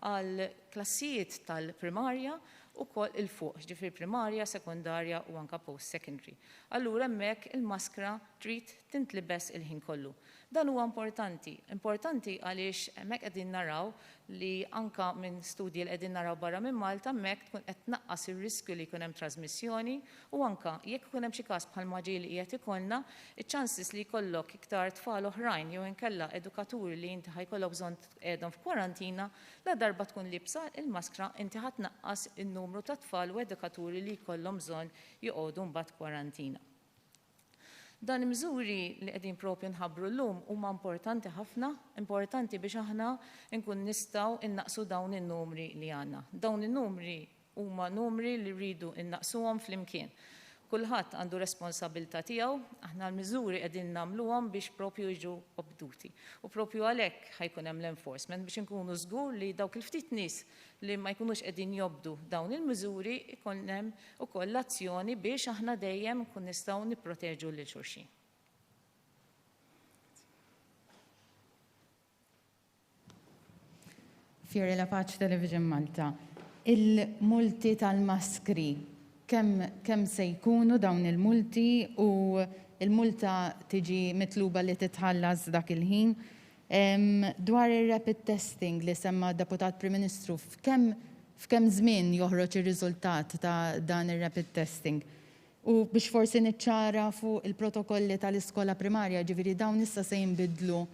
għal klassijiet tal-primarja ukoll 'il fuq, jiġifieri primarja, sekondarja u anke post-secondary. Allura hemmhekk il-maskra trid tintlibes il-ħin kollu. Dan huwa importanti. Importanti għaliex hemmhekk qegħdin naraw li anke minn studji li qegħdin naraw barra minn Malta hemmhekk tkun qed tnaqqas ir-riskju li jkun hemm trażmissjoni u anke jekk ikun hemm xi każ bħalma ġieli qiegħed ikollna, iċ-chances li jkollok iktar tfal oħrajn jew inkella edukaturi li inti ħa jkollok bżonn tqiegħdhom f'kwarantina, ladarba tkun liebsa l-maskra inti ħa tnaqqas in-numru ta' tfal u edukaturi li jkollhom bżonn joqogħdu mbagħad kwarantina. Dan il-miżuri li qegħdin propju nħabbru llum huma importanti ħafna, importanti biex aħna nkun nistgħu innaqsu dawn in-numri li għandna. Dawn in-numri huma numri li rridu innaqsuhom flimkien. Kulħadd għandu responsabilità tiegħu, aħna l-miżuri qegħdin nagħmluhom biex propju jiġu obduti. U propju għalhekk ħa jkun hemm l-enforcement biex inkunu żgur li dawk il-ftit nies li ma jkunux qegħdin jobdu dawn il-miżuri jkun hemm ukoll l-azzjoni biex aħna dejjem nkun nistgħu nipproteġu lil xulxin. Fiorella Pace, Television Malta. Il-multi tal-maskri, kemm kemm se jkunu dawn il-multi u l-multa tiġi mitluba li titħallas dak il-ħin? Dwar ir-rapid testing li semma d-Deputat Prim Ministru, f'kemm f'kemm żmien joħroġ ir-riżultat ta' dan ir-rapid testing? U biex forsi niċċara fuq il-protokolli tal-iskola primarja, jiġifieri dawn issa se jinbidlu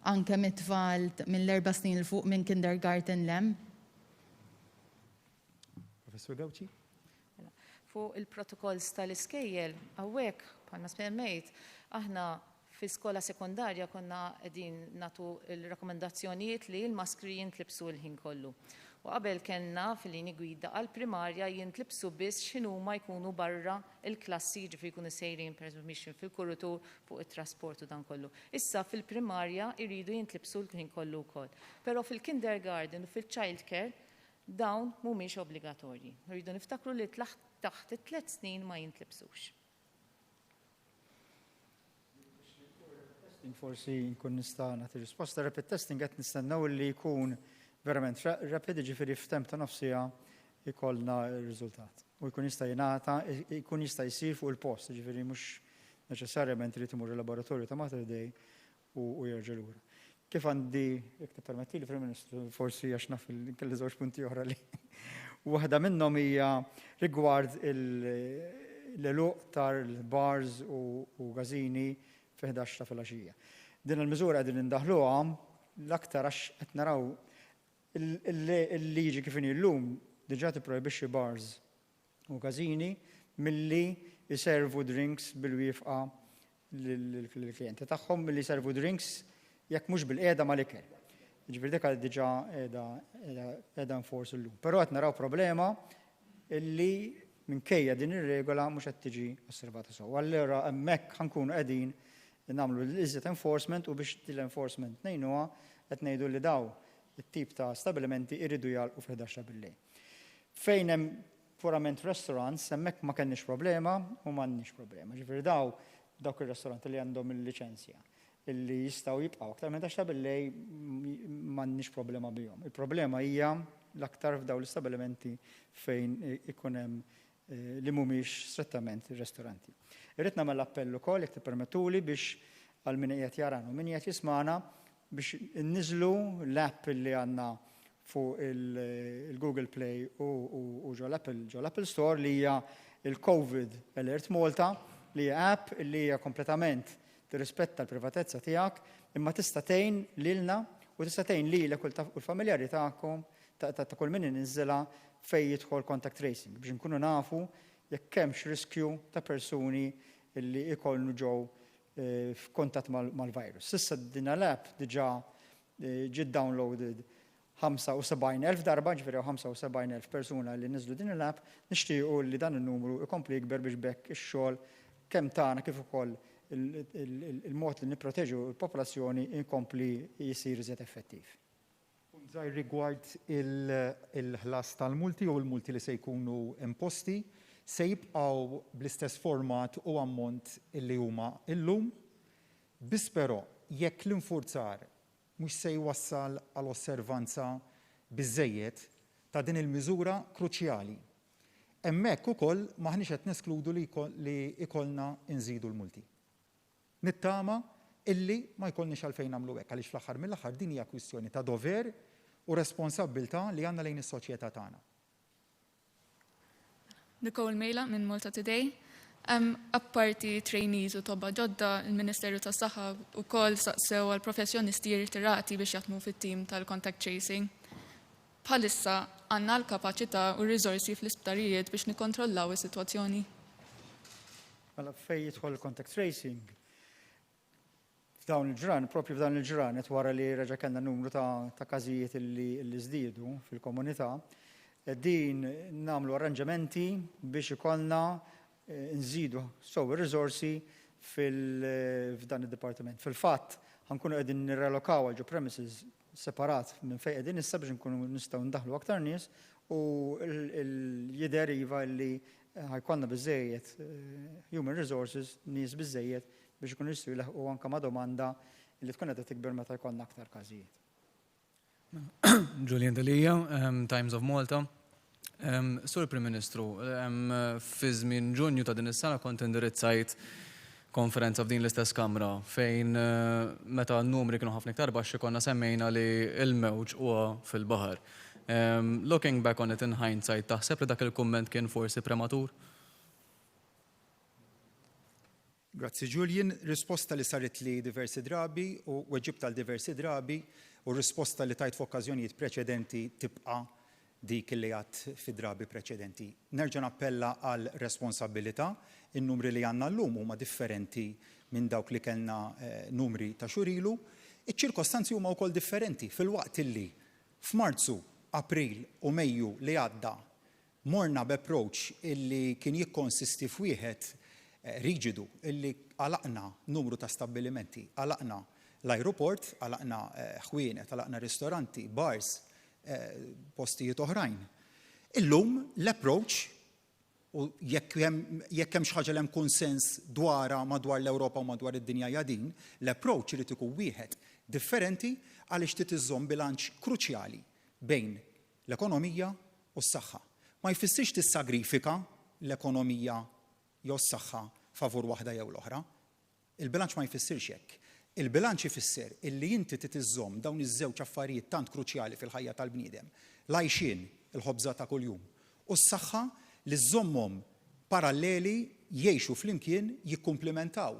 anke mit-tfal mill-erba' snin 'l fuq minn kindergarten 'l hemm? Professur Gauci. Mela, fuq il-protokolls tal-iskejjel, hawnhekk, bħalma semmejt, aħna fi skola sekondarja konna qegħdin nagħtu l-rakkomandazzjonijiet li l-maskri jintlibsu l-ħin kollu. U qabel kellna fil-linji gwida għall-primarja jintlibsu biss x'ħin huma jkunu barra l-klassi, jiġifieri jkunu sejrin pereżempju mixjin fil-kuritur fuq it-trasport u dan kollu. Issa fil-primarja jridu jintlibsu l-ħin kollu wkoll. Però fil-kindergarten u fil-child care Dawn mhumiex obbligatorji. Rridu niftakru li taħt it-tlett snin ma jintlibsux. Forsi nkun nista' nagħti risposta. Rapid testing qed nistennew li jkun verament rapid, jiġifieri f'temp ta' nofs siegħa jkollna r-riżultat. U jkun jista' jingħata, jkun jista' jsir fuq il-post, jiġifieri mhux neċessarjament irid imur il-laboratorju ta' Mater Dei u jerġa' lura. Kif għandi, jekk tippermettili, Prim Ministru, forsi għax naf li kelli żewġ punti oħra li waħda minnhom hija rigward l-għeluq tal-bars u gazini fi 11 ta' filgħaxija. Din il-miżura qegħdin indaħħluha l-aktar għax qed naraw il-liġi kif inhi llum diġà tipprojbixxi bars u każini milli jservu drinks bil-wieqfa lill-klijenti tagħhom milli jservu drinks jekk mhux bilqiegħda mal-ikel. Jiġifieri dik diġà qiegħda qiegħda in force illum. Però qed naraw problema illi minkejja din ir-regola mhux qed tiġi osservata sew. Allura hemmhekk ħa nkunu qegħdin nagħmlu l-iżjed enforcement u biex din l-enforcement ngħinuha qed ngħidu li daw it-tip ta' stabilimenti jridu jagħlqu fil-11 ta' billejl. Fejn hemm purament restaurants, hemmhekk ma kenniex problema u m'għandniex problema. Ġifieri daw dawk ir-ristoranti li għandhom il-liċenzja illi jistgħu jibqgħu aktar minn 11 ta' billejl m'għandniex problema bihom. Il-problema hija l-aktar f'dawn l-istabilimenti fejn ikun hemm li mhumiex strettament ristoranti. Irrid nagħmel appell ukoll jekk tippermettuli biex għal min qiegħed jarana u min qiegħed jismagħna biex inniżlu l-app li għandna fuq il-Google Play u ġo l-Apple ġo l-Apple Store li hija il-Covid Alert Malta li hija app li hija kompletament tirrispetta l-privatezza tiegħek imma tista' tgħin lilna u tista' tgħin lilek u l-familjari tagħkom ta' kull min iniżżilha fejn jidħol contact tracing biex inkunu nafu jekk hemmx riskju ta' persuni li jkunu ġew f'kuntatt mal-virus. S'issa din l-app diġà ġiet downloaded 75,000 darba, ġifieri hawn 75,000 persuna li niżlu din l-app, nixtiequ li dan in-numru jkompli jikber biex b'hekk ix-xogħol kemm tagħna kif ukoll il-mod li nipproteġu l-popolazzjoni jkompli jsir iżjed effettiv. Punt żgħir rigward il-ħlas tal-multi jew il-multi li se jkunu imposti, se jibqgħu bl-istess format u ammont li huma llum. Biss però, jekk l-infurzar mhux se jwassal għal osservanza biżżejjed ta' din il-miżura kruċjali, hemmhekk ukoll m'aħniex qed neskludu li jkollna nżidu l-multi. Nittama illi ma jkollniex għalfejn nagħmlu hekk għaliex fl-aħħar mill-aħħar din hija kwistjoni ta' dover u responsabbiltà li għandna lejn is-soċjetà tagħna. Nicole Mejla minn Malta Today. Apparti trainees u tobba ġodda, il-Ministeru tas-Saħħa wkoll saqsew għal professjonisti irtirati biex jaħdmu fit-tim tal-contact tracing. Bħalissa għandna l-kapaċità u r-riżorsi fl-isptarijiet biex nikkontrollaw is-sitwazzjoni? Mela fejn jidħol il-contact tracing, f'dawn il-ġranet, propju f'dawn il-ġranet wara li reġa' kellna numru ta', ta każijiet li, li żdiedu fil-komunità, din nagħmlu arranġamenti biex ikollna eh, nżidu sew ir-riżorsi f'dan id-dipartiment. Fil-fatt, ħa nkunu qegħdin nirrelokaw għal ġo premises separat minn fejn qegħdin issa biex nkunu nistgħu ndaħlu aktar nies u jidher iva li ħa jkollna biżejjed human resources, nies biżejjed biex ikunu jistgħu jlaħqu anke ma' domanda li tkun qiegħda tikber meta jkollna aktar każijiet. Julian Delia, Times of Malta. Sur Prim Ministru, fi żmien Ġunju ta' din is-sena kont indirizzajt konferenza f'din l-istess kamra fejn meta n-numri kienu ħafna iktar baxxi konna semmejna li l-mewġ huwa fil-baħar. Looking back on it in hindsight, taħseb li dak il-kumment kien forsi prematur? Grazzi Julian, risposta li saritli diversi drabi u weġibt għal diversi drabi u risposta li tajt f'okkażjonijiet preċedenti tibqa' dik li għedt fi drabi preċedenti. Nerġa' nappella għal responsabbilità, in-numri li għandna llum huma differenti minn dawk li kellna numri ta' xhur ilu. Iċ-ċirkostanzi huma wkoll differenti filwaqt illi f'Marzu, April u Mejju li għadda Morna b'approach illi kien jikkonsisti f'wieħed riġidu illi għalaqna numru ta' stabbilimenti, għalaqna l-ajruport, għalaqna ħwienet, għalaqna ristoranti, bars, postijiet oħrajn. Illum l-approach u jekk hemm jekk hemm xi ħaġa li hemm kunsens dwarha madwar l-Ewropa u madwar id-dinja hija din, l-approach irid ikun wieħed differenti għaliex trid iżżomm bilanċ kruċjali bejn l-ekonomija u s-saħħa. Ma jfissirx tissagrifika l-ekonomija jew s-saħħa favur waħda jew l-oħra. Il-bilanċ ma jfissirx hekk. Il-bilanċ ifisser illi inti trid iżżomm dawn iż-żewġ affarijiet tant kruċjali fil-ħajja tal-bniedem, l-għajxien, il-ħobża ta' kuljum, u s-saħħa li żżommhom paralleli, jgħixu flimkien, jikkumplimentaw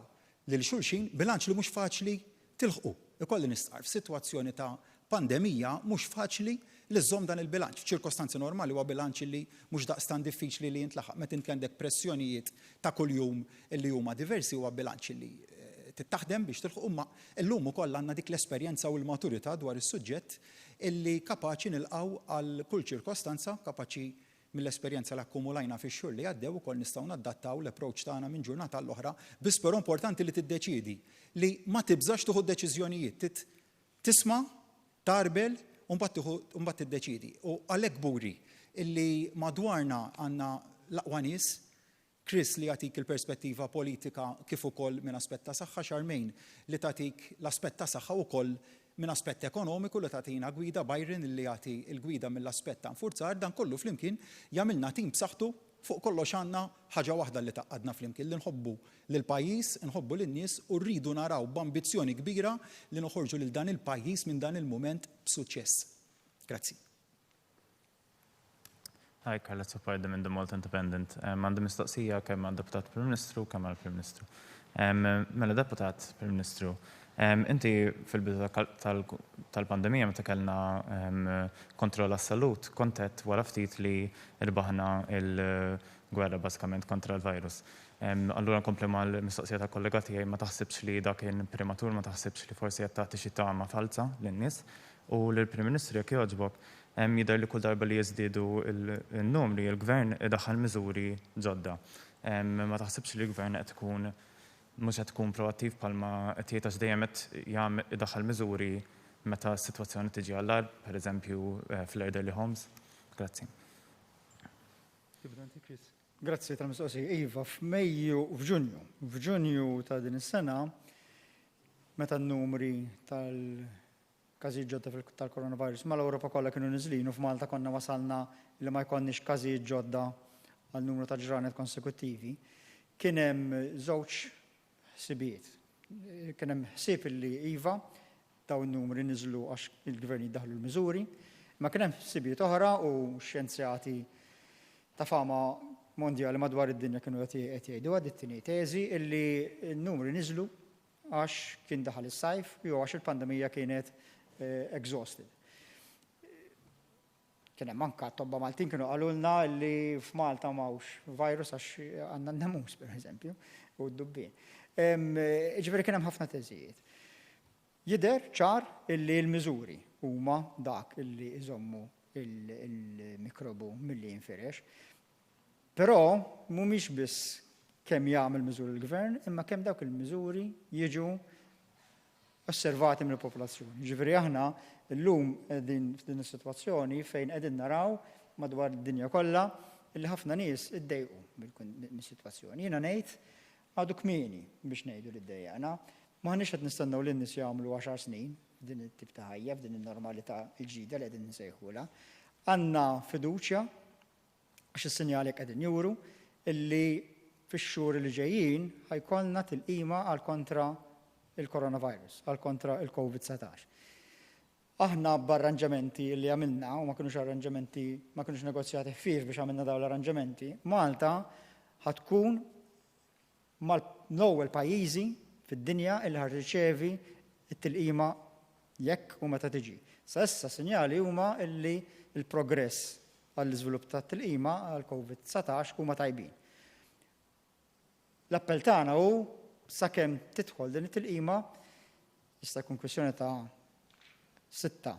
lil xulxin, bilanċ li mhux faċli tilħqu. Ikolli nistqarr, f'sitwazzjoni ta' pandemija mhux faċli li żżomm dan il-bilanċ. F'ċirkostanzi normali huwa bilanċ li mhux daqstant diffiċli li jintlaħaq. Meta inti għandek pressjonijiet ta' kuljum li huma diversi huwa bilanċ li Trid taħdem biex tilħqu imma llum ukoll għandna dik l-esperjenza u l-maturità dwar is-suġġett illi kapaċi nilqgħu għal kull ċirkostanza, kapaċi mill-esperjenza li akkumulajna fix-xhur li għaddew ukoll nistgħu nadattaw l-approach tagħna minn ġurnata għall-oħra, biss però importanti li tiddeċiedi li ma tibżax tieħu d-deċiżjonijiet, trid tisma', tgħarbel u mbagħad tieħu u mbagħad tiddeċiedi. U għalhekk kburi illi madwarna għandna l-aqwa nies Chris li jagħtik il-perspettiva politika kif ukoll minn aspett ta' saħħa, Charmaine li tagħtik l-aspett ta' saħħa ukoll minn aspett ekonomiku li tagħtina gwida, Byron li jagħti l-gwida mill-aspett ta' infurzar, dan kollu flimkien jagħmilna tim b'saħħtu. Fuq kollox għandna ħaġa waħda li tgħaqqadna flimkien, li nħobbu lill-pajjiż, inħobbu lin-nies u rridu naraw b'ambizzjoni kbira li noħorġu lil dan il-pajjiż minn dan il-mument b'suċċess. Grazzi. Hi, Carla Azzopardi minn The Malta Independent. Għandi mistoqsija kemm għad-Deputat Prim Ministru kemm għall-Prim Ministru. Mela Deputat Prim Ministru, inti fil-bidu tal-pandemija meta kellna kontroll assolut, kont għedt wara ftit li rbaħna l-gwerra bażikament kontra l-virus. Allura nkompli mal-mistoqsija tal-kollega tiegħi, ma taħsibx li dak kien prematur, ma taħsibx li forsi qed tagħti xi tama falza lin-nies? U lill-Prim Ministru jekk jogħġbok, Jidher li kull darba li jiżdiedu n-numri, il-Gvern idaħħal miżuri ġodda. Ma taħsibx li l-Gvern qed ikun mhux qed ikun proattiv bħalma qed jgħid għax dejjem qed idaħħal miżuri meta s-sitwazzjoni tiġi għall-agħar, pereżempju fl-elderly homes? Grazzi. Tibda inti, Chris? Grazzi tal-mistoqsija. Iva, f'Mejju, f'Ġunju, f'Ġunju ta' din is-sena, meta n-numri tal- Każijiet ġodda tal-coronavirus mal-Ewropa kollha kienu niżlin u f'Malta konna wasalna li ma jkollniex każijiet ġodda għal numru ta' ġranet konsekuttivi. Kien hemm żewġ ħsibijiet. Kien hemm ħsieb illi iva, dawn in-numri niżlu għax il-gvernijiet daħlu l-miżuri, imma kien hemm ħsibijiet oħra u xjenzjati ta' fama mondjali madwar id-dinja kienu qed jgħiduha dit-tieni teżi illi n-numri niżlu għax kien daħal is-sajf jew għax il-pandemija kienet exhausted. Kien hemm anka tobba Maltin kienu qalulna li f'Malta m'hawnx virus għax għandna n-nemus pereżempju u d-dubbien. Ġifieri kien hemm ħafna teżijiet. Jidher ċar illi l-miżuri huma dak illi iżommu il-mikrobu milli jinfirex. Però mhumiex biss kemm jagħmel miżuri l-gvern, imma kemm dawk il-miżuri jiġu osservati mill-popolazzjoni. Ġifieri aħna llum qegħdin f'din is-sitwazzjoni fejn qegħdin naraw madwar id-dinja kollha illi ħafna nies iddejqu mis-sitwazzjoni. Jiena ngħid għadu kmieni biex ngħidu li ddejjaqna. M'aħniex qed nistennew li n-nies jagħmlu għaxar snin f'din it-tip ta' ħajja, f'din in-normalità l-ġdida li qegħdin insejħulha. Għandna fiduċja għax is-sinjali hekk qegħdin juru, illi fix-xhur li ġejjin ħa jkollna tilqima għal kontra l-coronavirus, għal kontra l-Covid 19. Aħna b'arranġamenti li għamilna, u ma kinux arranġamenti, ma kinux negozjati ħfief biex għamilna dawn l-arranġamenti, Malta ħa tkun mal-ewwel pajjiżi fid-dinja illi ħa tirċevi t-tilqima jekk u meta tiġi. Sa issa sinjali huma illi l-progress għall-iżvilupp tat-tilqima għall-Covid 19 huma tajbin. L-appell tagħna hu sakemm tidħol din it-tilqima jista' jkun kwistjoni ta' sitta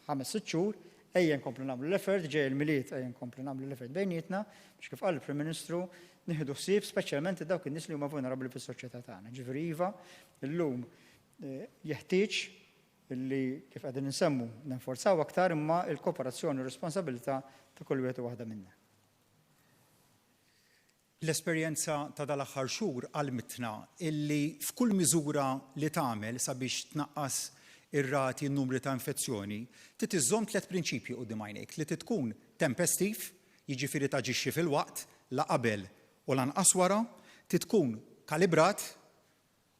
5, 6 xhur, ejja nkomplu nagħmlu l-effort, ġej il-Milied ejja nkomplu nagħmlu l-effort bejnietna biex kif qal il-Prim Ministru nieħdu ħsieb speċjalment dawk in-nies li huma vulnerabbli fis-soċjetà tagħna. Ġifieri iva, illum eh, jeħtieġ li kif qegħdin insemmu nenforzaw aktar imma l-kooperazzjoni u r-responsabilità ta' kull wieħed u waħda minna. L-esperjenza ta' dal-aħħar xhur għallmitna illi f'kull miżura li tagħmel sabiex tnaqqas ir-rati, n-numri ta' infezzjoni, trid iżżomm tlett prinċipji quddiem għajnejk, li trid tkun tempestiv, jiġifieri taġixxi fil-waqt, la qabel u lanqas wara, trid tkun kalibrat,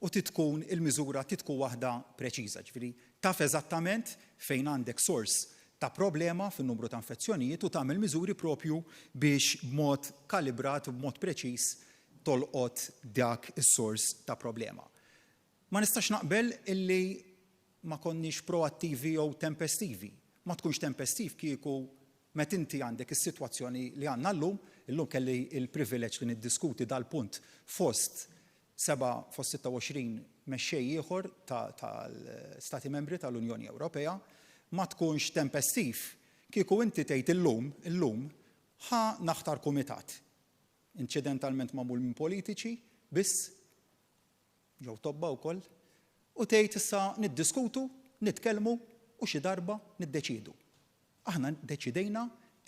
u trid tkun il-miżura trid tkun waħda preċiża, ġifieri taf eżattament fejn għandek sors ta' problema fin-numru ta' infezzjonijiet u tagħmel miżuri propju biex b'mod kalibrat u b'mod preċiż tolqot dak is-sors ta' problema. Ma nistax naqbel illi ma konniex proattivi jew tempestivi. Ma tkunx tempestiv kieku meta inti għandek is-sitwazzjoni li għandna llum, illum kelli l-privileġġ li niddiskuti dal-punt fost Seba' fost 26 mexxej ieħor tal-Stati Membri tal-Unjoni Ewropea, ma tkunx tempestiv kieku inti tgħid illum, illum, ħa naħtar kumitat, inċidentalment magħmul minn politiċi biss, jew tobba wkoll, u tgħid issa niddiskutu, nitkellmu u xi darba niddeċiedu. Aħna ddeċidejna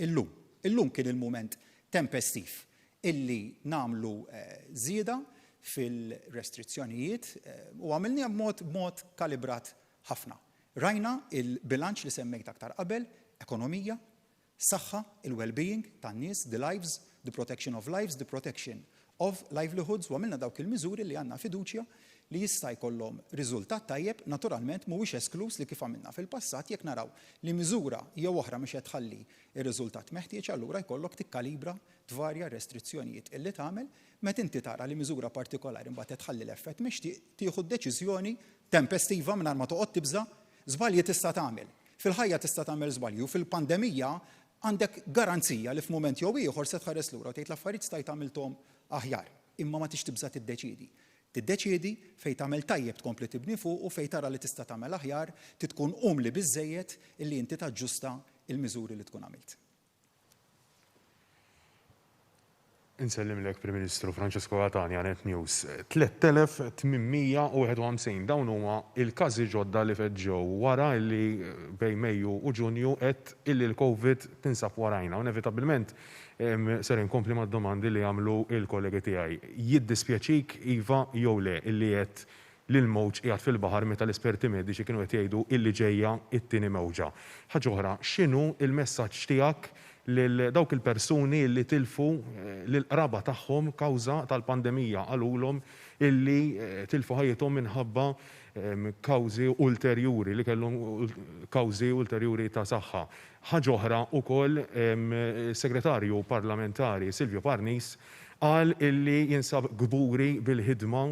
illum. Illum kien il-mument tempestiv illi nagħmlu żieda fil-restrizzjonijiet u għamilniha b'mod b'mod kalibrat ħafna. Rajna il-bilanċ li semmejt aktar qabel, ekonomija, saħħa, il-well-being tan-nies, the lives, the protection of lives, the protection of livelihoods u għamilna dawk il-miżuri li għandna fiduċja li jista' jkollhom riżultat tajjeb, naturalment mhuwiex eskluż li kif għamilna fil-passat jekk naraw li miżura jew oħra mhix qed tħalli r-riżultat meħtieġ allura jkollok tikkalibra, tvarja r-restrizzjonijiet illi tagħmel, meta inti tara li miżura partikolari mbagħad qed tħalli l-effett mixtieq tieħu d-deċiżjoni tempestiva mingħajr ma toqgħod tibża', żbalji tista' tagħmel. Fil-ħajja tista' tagħmel żbalji u fil-pandemija għandek garanzija li f'mument jew ieħor se tħares lura u tgħid l-affarijiet stajt għamilthom aħjar. Imma ma tix tibża' tiddeċiedi. Tiddeċiedi fejn tagħmel tajjeb tkompli tibni fuq u fejn tara li tista' tagħmel aħjar trid tkun umli biżżejjed illi inti taġġusta l-miżuri li tkun għamilt. Insellimlek Prim Ministru Francesco Catania, Net News. 3851 dawn huma l-każi ġodda li feġġew wara li bejn Mejju u Ġunju għedt illi l-Covid tinsab warajna u inevitabbilment ser inkompli mad-domandi li għamlu l-kollegi tiegħi. Jiddispjaċik iva jew le illi għedt li l-mewġ qiegħed fil-baħar meta l-esperti mediċi kienu qed jgħidu illi ġejja t-tieni mewġa. Ħaġa oħra, x'inhu l-messaġġ tiegħek lil dawk il-persuni illi tilfu lill-qraba tagħhom kawża tal-pandemija, qalulhom illi tilfu ħajjithom minħabba kawżi ulterjuri, li kellhom kawżi ulterjuri ta' saħħa. Ħaġa oħra ukoll, is-Segretarju Parlamentari Silvio Parnis qal illi jinsab kburi bil-ħidma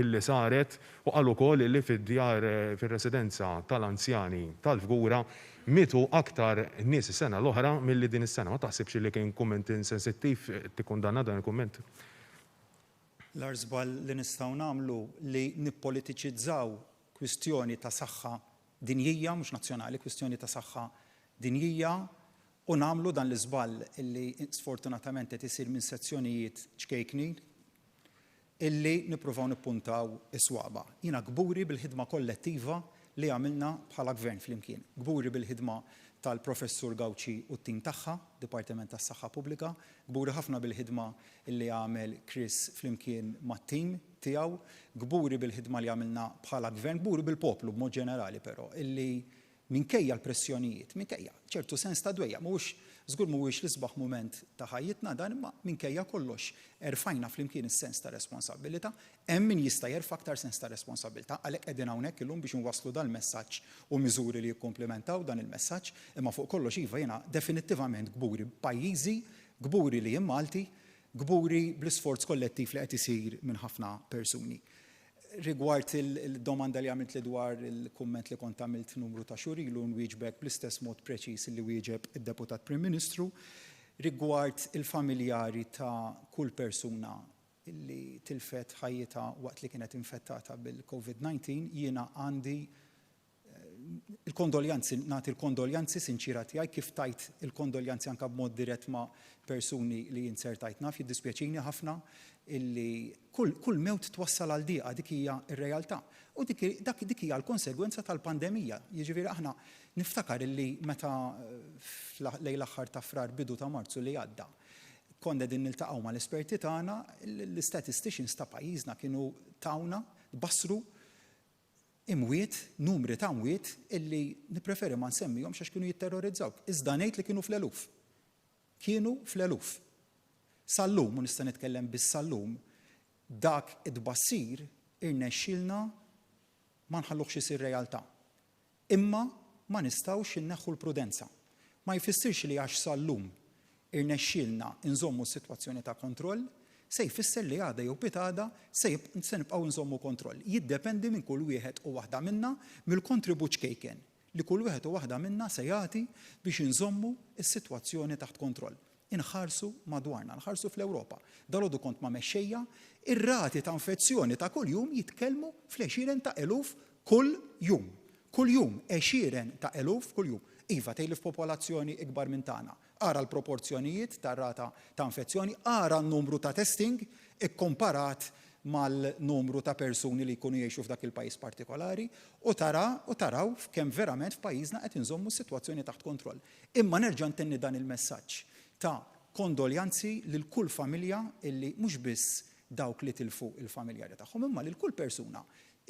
illi saret u qal ukoll illi fid-djar fir-residenza tal-anzjani tal-Fgura mietu aktar nies is-sena l-oħra milli din is-sena. Ma taħsibx illi kien kumment insensittiv tikkundanna dan il-kumment? L-agħar żball li nistgħu nagħmlu li nippolitiċizzaw kwistjoni ta' saħħa dinjija, mhux nazzjonali, kwistjoni ta' saħħa dinjija u nagħmlu dan l-iżball illi sfortunatament qed isir minn sezzjonijiet ċkejknin illi nippruvaw nippuntaw is-swaba'. Jiena kburi bil-ħidma kollettiva li għamilna bħala Gvern flimkien. Kburi bil-ħidma tal-Professur Gauci u t-tim tagħha, Dipartiment tas-Saħħa Pubblika, kburi ħafna bil-ħidma illi għamel Chris flimkien mat-tim tiegħu, kburi bil-ħidma li għamilna bħala Gvern, kburi bil-poplu b'mod ġenerali però, illi minkejja l-pressjonijiet, minkejja ċertu sens ta' dwejjaq, mhuwiex, żgur mhuwiex l-isbaħ mument ta' ħajjitna dan, imma minkejja kollox erfajna flimkien is-sens ta' responsabbilità, hemm min jista' jerfa' aktar sens ta' responsabbiltà, għalhekk qegħdin hawnhekk illum biex inwasslu dal-messaġġ u miżuri li jikkumplimentaw dan il-messaġġ, imma fuq kollox iva jiena definittivament kburi b'pajjiżi, kburi li jien Malti, kburi bl-isforz kollettiv li qed isir minn ħafna persuni. Rigward il-domanda li għamiltli dwar il-kumment li kont għamilt numru ta' xhur ilu nwieġbek bl-istess mod preċiż li wieġeb id-Deputat Prim Ministru rigward il-familjari ta' kull persuna li tilfet ħajjitha waqt li kienet infettata bil-COVID-19 jiena għandi il-kondoljanzi, nagħti l-kondoljanzi sinċiera tiegħi kif tajt il-kondoljanzi anke b'mod dirett ma' persuni li jien sertajt naf, jiddispjaċini ħafna illi kull, kull mewt twassal għal dieqa, dik hija r-realtà. U dik, dak, dik hija l-konsegwenza tal-pandemija. Jiġifieri aħna niftakar illi meta lejn l-aħħar ta' Frar bidu ta' Marzu li għadda, konna qegħdin niltaqgħu mal-esperti tagħna, l-istatisticians ta' pajjiżna kienu tawna, bassru Imwiet, numri ta' mwiet illi nippreferi ma nsemmihomx għax kienu jitterrorizzawk. Iżda ngħid li kienu fl-eluf. Kienu fl-eluf. Sal-lum, u nista' nitkellem biss sal-lum, dak it-tbassir irnexxielna ma nħalluhx isir realtà. Imma ma nistgħux inneħħu l-prudenza. Ma jfissirx li għax sal-lum irnexxielna nżommu s-sitwazzjoni ta' kontroll, se jfisser li għada jew pitgħada se se nibqgħu nżommu kontroll. Jiddependi minn kull wieħed u waħda minna, mill-kontribut ċkejken li kull wieħed u waħda minna se jagħti biex inżommu s-sitwazzjoni taħt kontroll. Inħarsu madwarna, nħarsu fl-Ewropa. Dalgħodu kont ma' mexxejja, ir-rati ta' infezzjoni ta' kuljum jitkellmu fl-għexieren ta' eluf kull jum. Kuljum, għexieren ta' eluf kuljum. Iva, tgħidli f'popolazzjoni ikbar minn tagħna. Ara l-proporzjonijiet tar-rata ta' infezzjoni, ara n-numru ta' testing ikkomparat mal-numru ta' persuni li jkunu jgħixu f'dak il-pajjiż partikolari u tara u taraw kemm verament f'pajjiżna qed inżommu s-sitwazzjoni taħt kontroll. Imma nerġa' ntenni dan il-messaġġ ta' kondoljanzi lil kull familja illi mhux biss dawk li tilfu l-familjari tagħhom imma lil kull persuna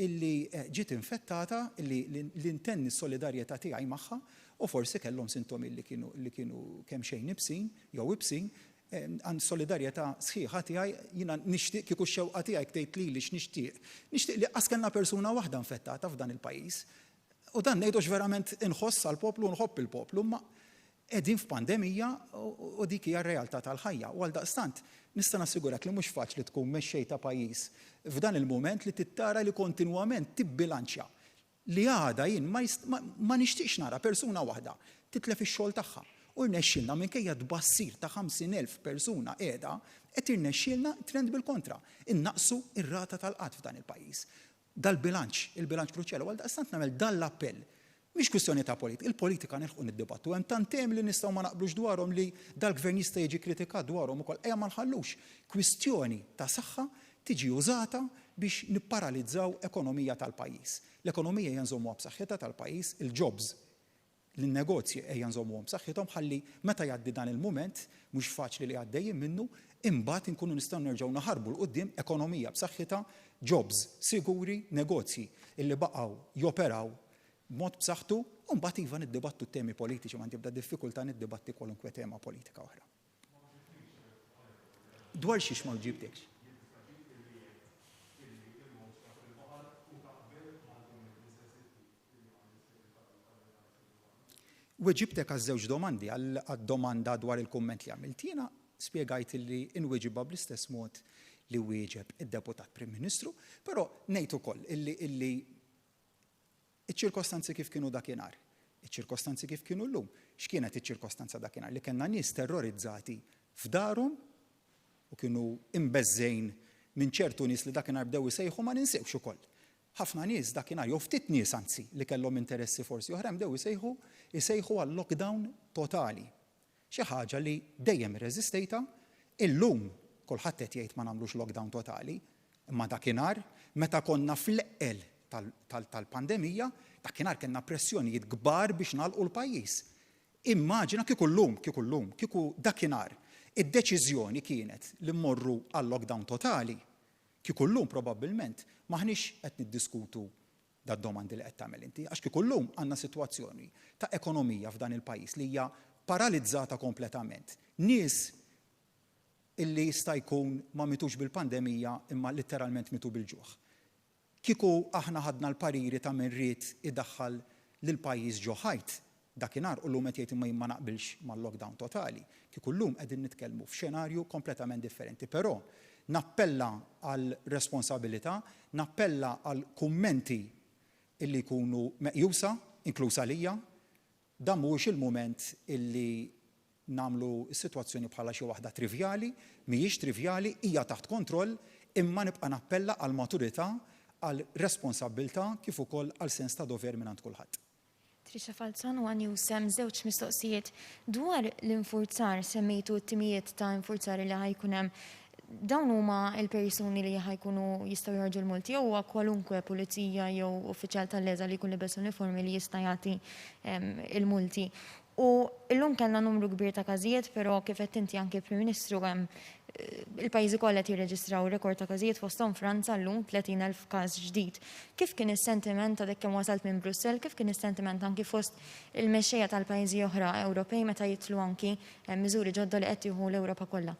illi ġiet infettata illi li ntenni s-solidarjetà tiegħi magħha u forsi kellhom sintomi li kienu li kienu kemxejn ibsin jew ibsin għand solidarjetà sħiħa tiegħi jiena nixtieq kieku x-xewqa tiegħi tgħid lili x'nixtieq. Nixtieq li qas kellna persuna waħda infettata f'dan il-pajjiż. U dan ngħidu għax verament inħoss għall-poplu u nħobb il-poplu, imma qegħdin f'pandemija u dik hija r-realtà tal-ħajja. U għaldaqstant nista' nassigurak li mhux faċli tkun mexxej ta' pajjiż f'dan il-mument li trid tara li kontinwament tibbilanċja li għada jien ma ma nixtieqx nara persuna waħda titlef ix-xogħol tagħha. U rnexxielna minkejja tbassir ta' 50,000 persuna qiegħda, qed jirnexxielna trend bil-kontra, innaqqsu r-rata tal-qgħad f'dan il-pajjiż. Dal-bilanċ, il-bilanċ kruċjali, u għaldaqstant nagħmel dan l-appell. Mhix kwistjoni ta' politika, il-politika nilħqu niddibattu, hemm tant temi li nistgħu ma naqblux dwarhom li dal-Gvern jista' jiġi kkritikat dwarhom ukoll. Ejja ma nħallux kwistjoni ta' saħħa tiġi użata biex nipparalizzaw ekonomija tal-pajjiż. L-ekonomija ejja nżommuha b'saħħitha tal-pajjiż, il-jobs Lin-negozji ejja nżommuhom b'saħħithom ħalli meta jgħaddi dan il-mument mhux faċli li għaddejjin minnu, imbagħad inkunu nistgħu nerġgħu naħarbu 'l quddiem ekonomija b'saħħitha, jobs siguri, negozji illi baqgħu joperaw b'mod b'saħħtu u mbagħad iva niddibattu t-temi politiċi m'għandi ebda diffikultà niddibatti kwalunkwe tema politika oħra. Dwar xiex ma wġibtekx? Weġibtek għaż-żewġ domandi, għad-domanda dwar il-kumment li għamilt jiena, spjegajt li inweġibha bl-istess mod li wieġeb id-Deputat Prim Ministru, però ngħid ukoll illi illi iċ-ċirkostanzi kif kienu dakinhar, iċ-ċirkostanzi kif kienu llum. X'kienet iċ-ċirkostanza dakinhar? Li kellna nies terrorizzati f'darhom u kienu imbeżżgħin minn ċertu nies li dakinhar bdew isejħu ma ninsewx ukoll Ħafna nies dakinhar, jew ftit nies anzi, li kellhom interessi forsi oħrajn bdew isejħu isejħu għal lockdown totali. Xi ħaġa li dejjem irreżistejtha, illum kulħadd qed jgħid ma nagħmlux lockdown totali, imma dakinhar meta konna fl-eqqel tal-pandemija, dakinhar kellna pressjonijiet kbar biex nagħlqu l-pajjiż. Immaġina kieku llum, kieku llum, kieku dakinhar id-deċiżjoni kienet li mmorru għal lockdown totali, Kieku llum probabbilment m'aħniex qed niddiskutu dad-domandi li qed tagħmel inti, għax kieku llum għandna sitwazzjoni ta' ekonomija f'dan il-pajjiż li hija paralizzata kompletament. Nies illi jista' jkun ma mitux bil-pandemija imma litteralment mitu bil-ġuħ. Kieku aħna ħadna l-pariri ta' min ried idaħħal lill-pajjiż ġo ħajt dakinhar u llum qed jgħid imma jien ma naqbilx mal-lockdown totali, kieku llum qegħdin nitkellmu f'xenarju kompletament differenti. Però nappella għal responsabilità, nappella għal kummenti illi jkunu meqjusa, inkluż għalija, Dan mhuwiex il-mument illi nagħmlu s-sitwazzjoni bħala xi waħda trivjali, mhijiex trivjali, hija taħt kontroll, imma nibqa' nappella għal maturità, għal responsabbiltà kif ukoll għal sens ta' dover mingħand kulħadd. Tricia Falzon, one News, hemm żewġ mistoqsijiet dwar l-infurzar, semmejtu t-timijiet ta' infurzar li ħa jkun hemm. Dawn huma l-persuni li ħa jkunu jistgħu joħorġu l-multi jew huwa kwalunkwe pulizija jew uffiċjal tal-LESA li jkun libes uniformi li jista' jagħti il-multi. U llum kellna numru kbir ta' każijiet, però kif għedt inti anki Prim Ministru hemm il-pajjiżi kollha qed jirreġistraw rekord ta' każijiet fosthom Franza llum 30,000 każ ġdid. Kif kien is-sentiment għadek kemm wasalt minn Brussell, kif kien is-sentiment anki fost il-mexxejja tal-pajjiżi oħra Ewropej meta jidħlu anki miżuri ġodda li qed tieħu l-Ewropa kollha?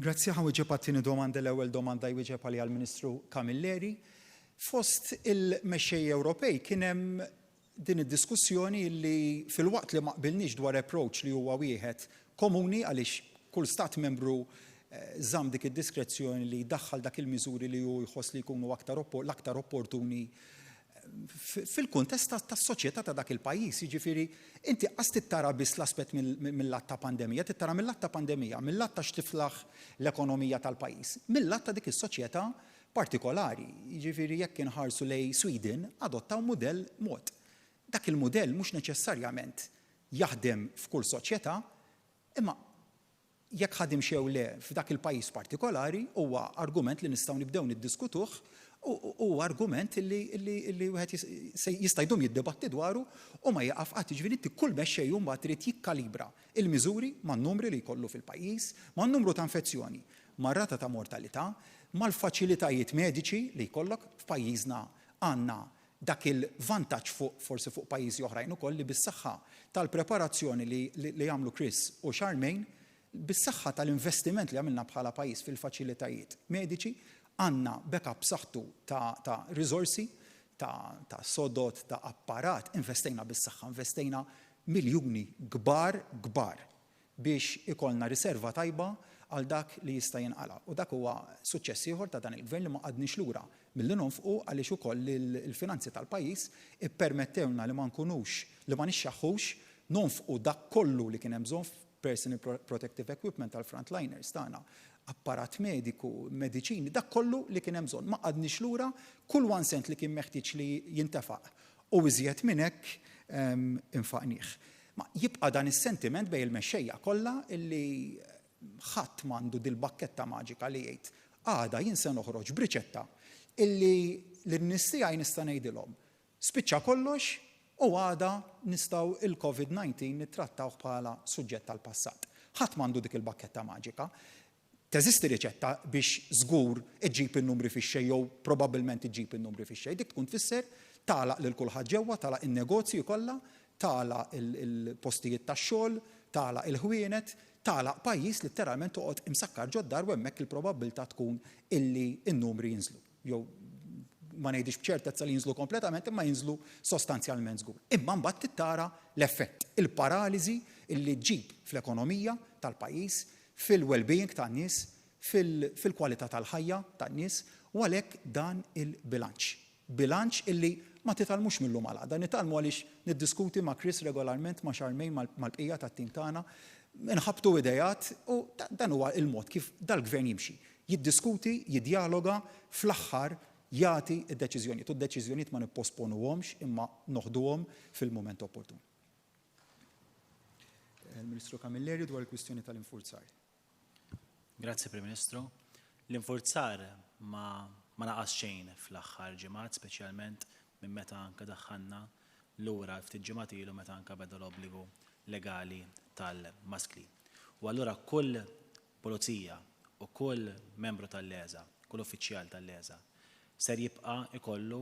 Grazzi, ħa nwieġeb għat-tieni domanda, l-ewwel domanda jwieġeb għaliha l-Ministru Camilleri. Fost il-mexxejja Ewropej kien hemm din id-diskussjoni li filwaqt li ma qbilniex dwar approach li huwa wieħed komuni għaliex kull stat membru żamm dik id-diskrezzjoni li jdaħħal dak il-miżuri li hu jħoss li jkunu aktar l-aktar opportuni. Fil-kuntest tas-soċjetà ta' dak il-pajjiż, jiġifieri inti qas trid tara biss l-aspett mill-lat ta' pandemija, trid tara mill-lat ta' pandemija, mill-lat ta' x'tiflaħ l-ekonomija tal-pajjiż, mill-lat ta' dik is-soċjetà partikolari. Jiġifieri jekk inħarsu lejn Sweden, adottaw mudell mod. Dak il-mudell mhux neċessarjament jaħdem f'kull soċjetà, imma jekk ħadimx jew le f'dak il-pajjiż partikolari huwa argument li nistgħu nibdew niddiskutuh u huwa argument li li wieħed jista' jdum jiddibatti dwaru u ma jieqaf qatt. Jiġifieri inti kull mexxej imbagħad irid jikkalibra l-miżuri man-numri li jkollu fil-pajjiż, man-numru ta' infezzjoni, mar-rata ta' mortalità, mal-faċilitajiet mediċi li jkollok. F'pajjiżna għandna dak il-vantaġġ fuq forsi fuq pajjiżi oħrajn ukoll li bis-saħħa tal-preparazzjoni li li għamlu Chris u Charmaine, bis-saħħa tal-investiment li għamilna bħala pajjiż fil-faċilitajiet mediċi, għandna backup b'saħħtu ta' ta' riżorsi, ta' ta' sodod, ta' apparat, investejna bis-saħħa, investejna miljuni kbar kbar biex ikollna riserva tajba għal dak li jista' jinqala'. U dak huwa suċċess ieħor ta' dan il-Gvern li ma qgħadniex lura milli nonfqu għaliex ukoll il-finanzi tal-pajjiż ippermettewlna li ma nkunux, li ma nixxaħħux, nonfqu dak kollu li kien hemm bżonn f'personal protective equipment għall-frontliners tagħna, apparat mediku, mediċini, dak kollu li kien hemm bżonn. Ma qgħadniex lura, kull one cent li kien meħtieġ li jintefaq u iżjed minn hekk infaqnieh. Ma jibqa' dan is-sentiment bejn il-mexxejja kollha li ħadd m'għandu dil-bakketta maġika li jgħid, għada jien se noħroġ b'riċetta illi lin-nies tiegħi nista' ngħidilhom, spiċċa kollox u għada nistgħu il-Covid 19 nittrattawh bħala suġġett tal-passat. Ħadd m'għandu dik il-bakketta maġika. Teżisti riċetta biex żgur iġġib in-numri fix-xejn jew probabbilment iġġib in-numri fix-xejn. Dik tkun tfisser tagħlaq lil kulħadd ġewwa, tagħlaq in-negozji kollha, tagħlaq il-postijiet tax-xogħol, tagħlaq il-ħwienet, tagħlaq pajjiż litteralment toqgħod imsakkar ġod-dar u hemmhekk il-probabbiltà tkun illi n-numri jinżlu. Jew ma ngħidix b'ċertezza li jinżlu kompletament imma jinżlu sostanzjalment żgur. Imma mbagħad trid tara l-effett, il-paraliżi illi ġġib fl-ekonomija tal-pajjiż, fil-well-being tan-nies, fil-kwalità tal-ħajja tan-nies u għalhekk dan il-bilanċ. Bilanċ illi ma titgħallmux mil-lum għal għada, nitgħallmu għaliex niddiskuti ma' Chris regolarment, ma' Charmaine, mal-bqija tat-tim tagħna, inħabbtu ideat u dan huwa l-mod kif dal-Gvern jimxi. Jiddiskuti, jiddjaloga, fl-aħħar jagħti d-deċiżjonijiet u d-deċiżjonijiet ma nipposponuhomx imma noħduhom fil-mument opportun. Il-Ministru Camilleri dwar il-kwistjoni tal-infurzar. Grazzi Prim Ministru. L-infurzar ma ma naqas xejn fl-aħħar ġimgħat, speċjalment minn meta anke daħħalna lura ftit ġimgħat ilu meta anke beda l-obbligu legali tal-maskli. U allura kull pulizija u kull membru tal-LESA, kull uffiċjal tal-LESA ser jibqa' jkollu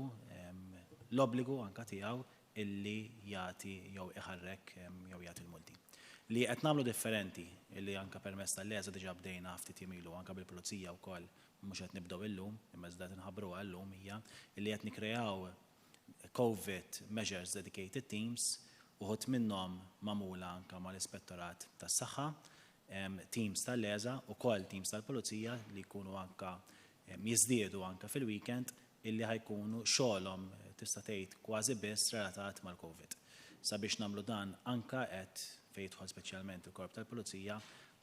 l-obbligu anke tiegħu illi jagħti jew iħarrek jew jagħti l-multi. Li qed nagħmlu differenti, illi anke permezz tal-LESA diġà bdejna ftit jiem ilu anke bil-pulizija wkoll mhux qed nibdew illum, imma iżda qed inħabbruha llum hija illi qed nikkreaw Covid Measures Dedicated Teams, uħud minnhom magħmula anke mal-Ispettorat tas-Saħħa, teams tal-LESA, ukoll teams tal-Pulizija li jkunu anke jiżdiedu anke fil-weekend illi ħa jkunu xogħolhom tista' tgħid kważi biss relatat mal-Covid. Sabiex nagħmlu dan anke qed, fejn jidħol speċjalment il-Korp tal-Pulizija,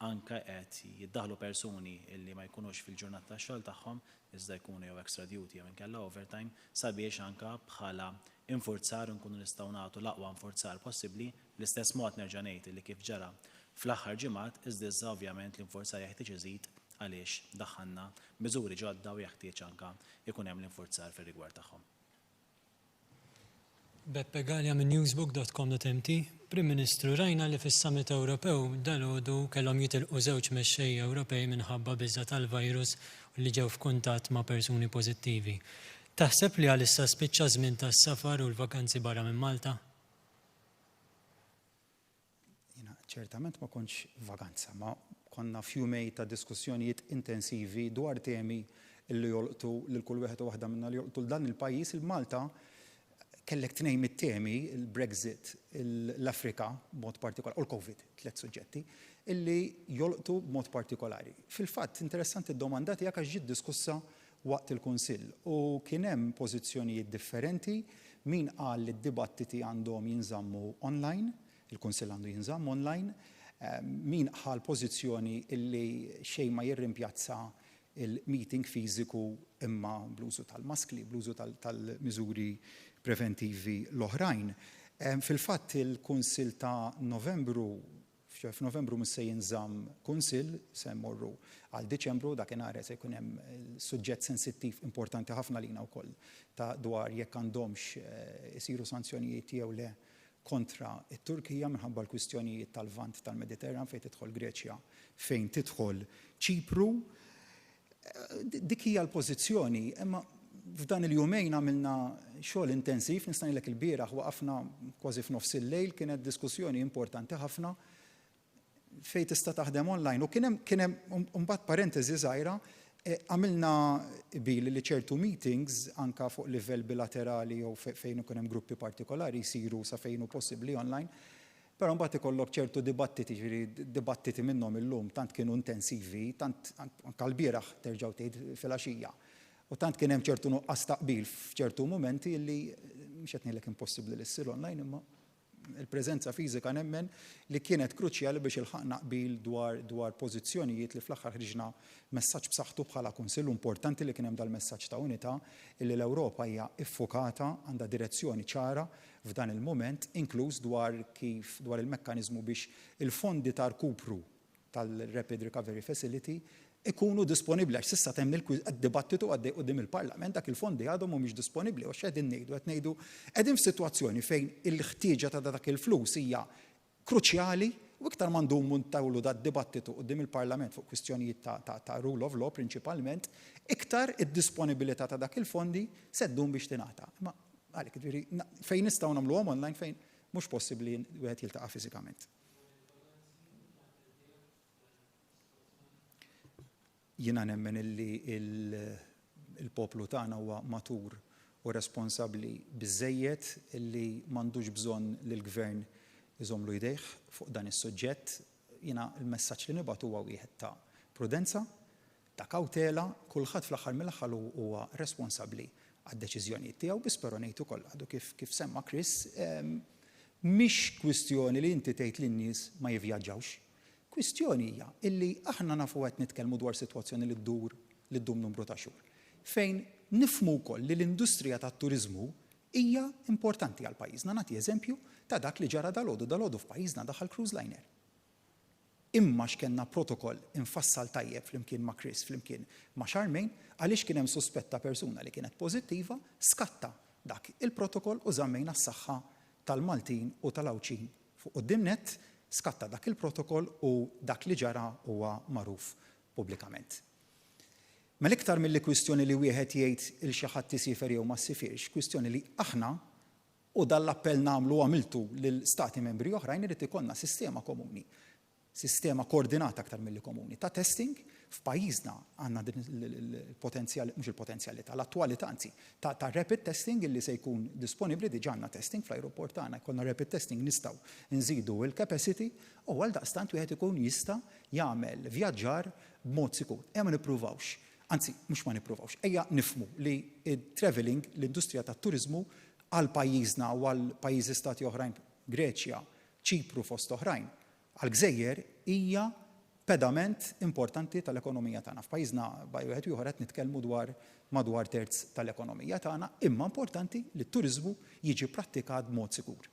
anke qed jiddaħħlu persuni illi ma jkunux fil-ġurnata tax-xogħol tagħhom iżda jkunu jew extra duty jew inkella overtime sabiex anke bħala infurzar inkunu nistgħu nagħtu l-aqwa infurzar possibbli. Bl-istess mod nerġa' ngħid illi kif ġara fl-aħħar ġimgħat iżda issa ovvjament l-infurzar jeħtieġ iżid għaliex daħħalna miżuri ġodda u jeħtieġ anke jkun hemm l-infurzar fir-rigward tagħhom. Beppe Galea minn newsbook.com.mt, Prim Ministru, rajna li fis-Summit Ewropew dalgħodu kellhom jitilqu żewġ mexxejja Ewropej minħabba biża' tal-virus u li ġew f'kuntatt ma' persuni pożittivi. Taħseb li għalissa spiċċa ż-żmien tas-safar u l-vakanzi barra minn Malta? Jiena ċertament ma kontx f'vaganza, ma konna f'jumej ta' diskussjonijiet intensivi dwar temi li jolqtu lil kull wieħed u waħda minna li jolqtu 'l dan il-pajjiż. Il-Malta kellek tnejn mit-temi, il-Brexit, l-Afrika b'mod partikolari, u l-Covid, tlett suġġetti, illi jolqtu b'mod partikolari. Fil-fatt, interessanti d-domanda tiegħek għax ġiet diskussa waqt il-Kunsill u kien hemm pożizzjonijiet differenti. Min qal li d-dibattiti għandhom jinżammu online, il-Kunsill għandu jinżamm online, min ħa l-pożizzjoni illi xejn ma jirrimpjazza il-meeting fiżiku imma bl-użu tal-maskli, bl-użu tal-miżuri preventivi l-oħrajn. Fil-fatt il-Kunsill ta' Novembru F'Novembru mhux se jinżamm Kunsill, se mmorru għal Diċembru, dakinhar se jkun hemm suġġett sensittiv importanti ħafna lina wkoll ta' dwar jekk għandhomx isiru sanzjonijiet jew le kontra t-Turkija minħabba l-kwistjonijiet tal-Lvant tal-Mediterran fejn tidħol Greċja, fejn tidħol Ċipru. Dik hija l-pożizzjoni, imma f'dan il-jumejn għamilna xogħol intensiv, nista' ngħidlek ilbieraħ waqafna kważi f'nofs il-lejl, kienet diskussjoni importanti ħafna fejn tista' taħdem online. U kien hemm kien hemm mbagħad parentesi żgħira, eh, għamilna qbil li ċertu meetings anka fuq livell bilaterali jew fejn ikun hemm gruppi partikolari jsiru sa fejn hu possibbli online. Però mbagħad ikollok ċertu dibattiti, jiġifieri dibattiti minnhom illum tant kienu intensivi, tant anke lbieraħ terġgħu tgħid filgħaxija. U tant kien hemm ċertu nuqqas ta' qbil f'ċertu mumenti li mhux qed ngħidlek impossibbli li ssir online imma il-preżenza fiżika nemmen li kienet kruċjali biex ilħaqna qbil dwar dwar pożizzjonijiet li fl-aħħar ħriġna messaġġ b'saħħtu bħala Kunsill u importanti li kien hemm dal-messaġġ ta' unità illi l-Ewropa hija iffukata, għandha direzzjoni ċara f'dan il-mument, inkluż dwar kif dwar il-mekkaniżmu biex il-fondi ta' rkupru tal-Rapid Recovery Facility ikunu disponibbli għax s'issa hemm id-dibattitu għaddej quddiem il-Parlament dak il-fondi għadhom mhumiex disponibbli u x'qegħdin ngħidu qed ngħidu qegħdin f'sitwazzjoni fejn il-ħtieġa ta' dak il-flus hija kruċjali u iktar ma ndumu ntawlu dad-dibattitu quddiem il-Parlament fuq kwistjonijiet ta' ta' ta' rule of law prinċipalment, iktar id-disponibilità ta' dak il-fondi se ddum biex tingħata. Imma għalhekk, jiġifieri fejn nistgħu nagħmluhom online fejn mhux possibbli wieħed jiltaqa' fiżikament. Jiena nemmen illi il-poplu tagħna huwa matur u responsabbli biżżejjed illi m'għandux bżonn li l-Gvern iżommlu jdejh fuq dan is-suġġett. Jiena l-messaġġ li nibgħat huwa wieħed ta' prudenza, ta' kawtela, kulħadd fl-aħħar mill-aħħar huwa responsabbli għad-deċiżjonijiet tiegħu, biss però ngħid ukoll għadu kif kif semma Chris, mhix kwistjoni li inti tgħid lin-nies ma jivvjaġġawx. Kwistjoni hija illi aħna nafu qed nitkellmu dwar sitwazzjoni li ddur li ddum numru ta' xhur, fejn nifhmu wkoll li l-industrija tat-turiżmu hija importanti għal pajjiżna. Nagħti eżempju ta' dak li ġara dalgħodu. Dalgħodu f'pajjiżna daħal cruise liner. Imma x'kellna protokoll imfassal tajjeb flimkien ma' Chris, flimkien ma' Charmaine, għaliex kien hemm suspett ta' persuna li kienet pożittiva, skatta dak il-protokoll u żammejna s-saħħa tal-Maltin u tal-Għawdxin Fuq quddiem nett, skatta dak il-protokoll u dak li ġara huwa magħruf pubblikament. Mela iktar milli kwistjoni li wieħed jgħid 'il xi ħadd isiefer jew ma ssifirx, kwistjoni li aħna, u dan l-appell nagħmlu u għamiltu lil Stati Membri oħrajn, irid ikollna sistema komuni sistema koordinata aktar milli komuni ta' testing, f'pajjiżna għandna din il-potenzjal, mhux il-potenzjalità, l-attwalità anzi, ta' ta' rapid testing illi se jkun disponibbli, diġà għandna testing fl-ajruport tagħna, jkollna rapid testing nistgħu nżidu l-capacity u għaldaqstant wieħed ikun jista' jagħmel vjaġġar b'mod sikur. Ejja ma nippruvawx, anzi mhux ma nippruvawx, ejja nifhmu li t-travelling, l-industrija tat-turiżmu għal pajjiżna u għal pajjiżi stati oħrajn, Greċja, Ċipru fost oħrajn, għall-gżejjer hija pedament importanti tal-ekonomija tagħna. F'pajjiżna bej wieħed u ieħor qed nitkellmu dwar madwar terz tal-ekonomija tagħna, imma importanti li t-turiżmu jiġi prattikat b'mod sikur.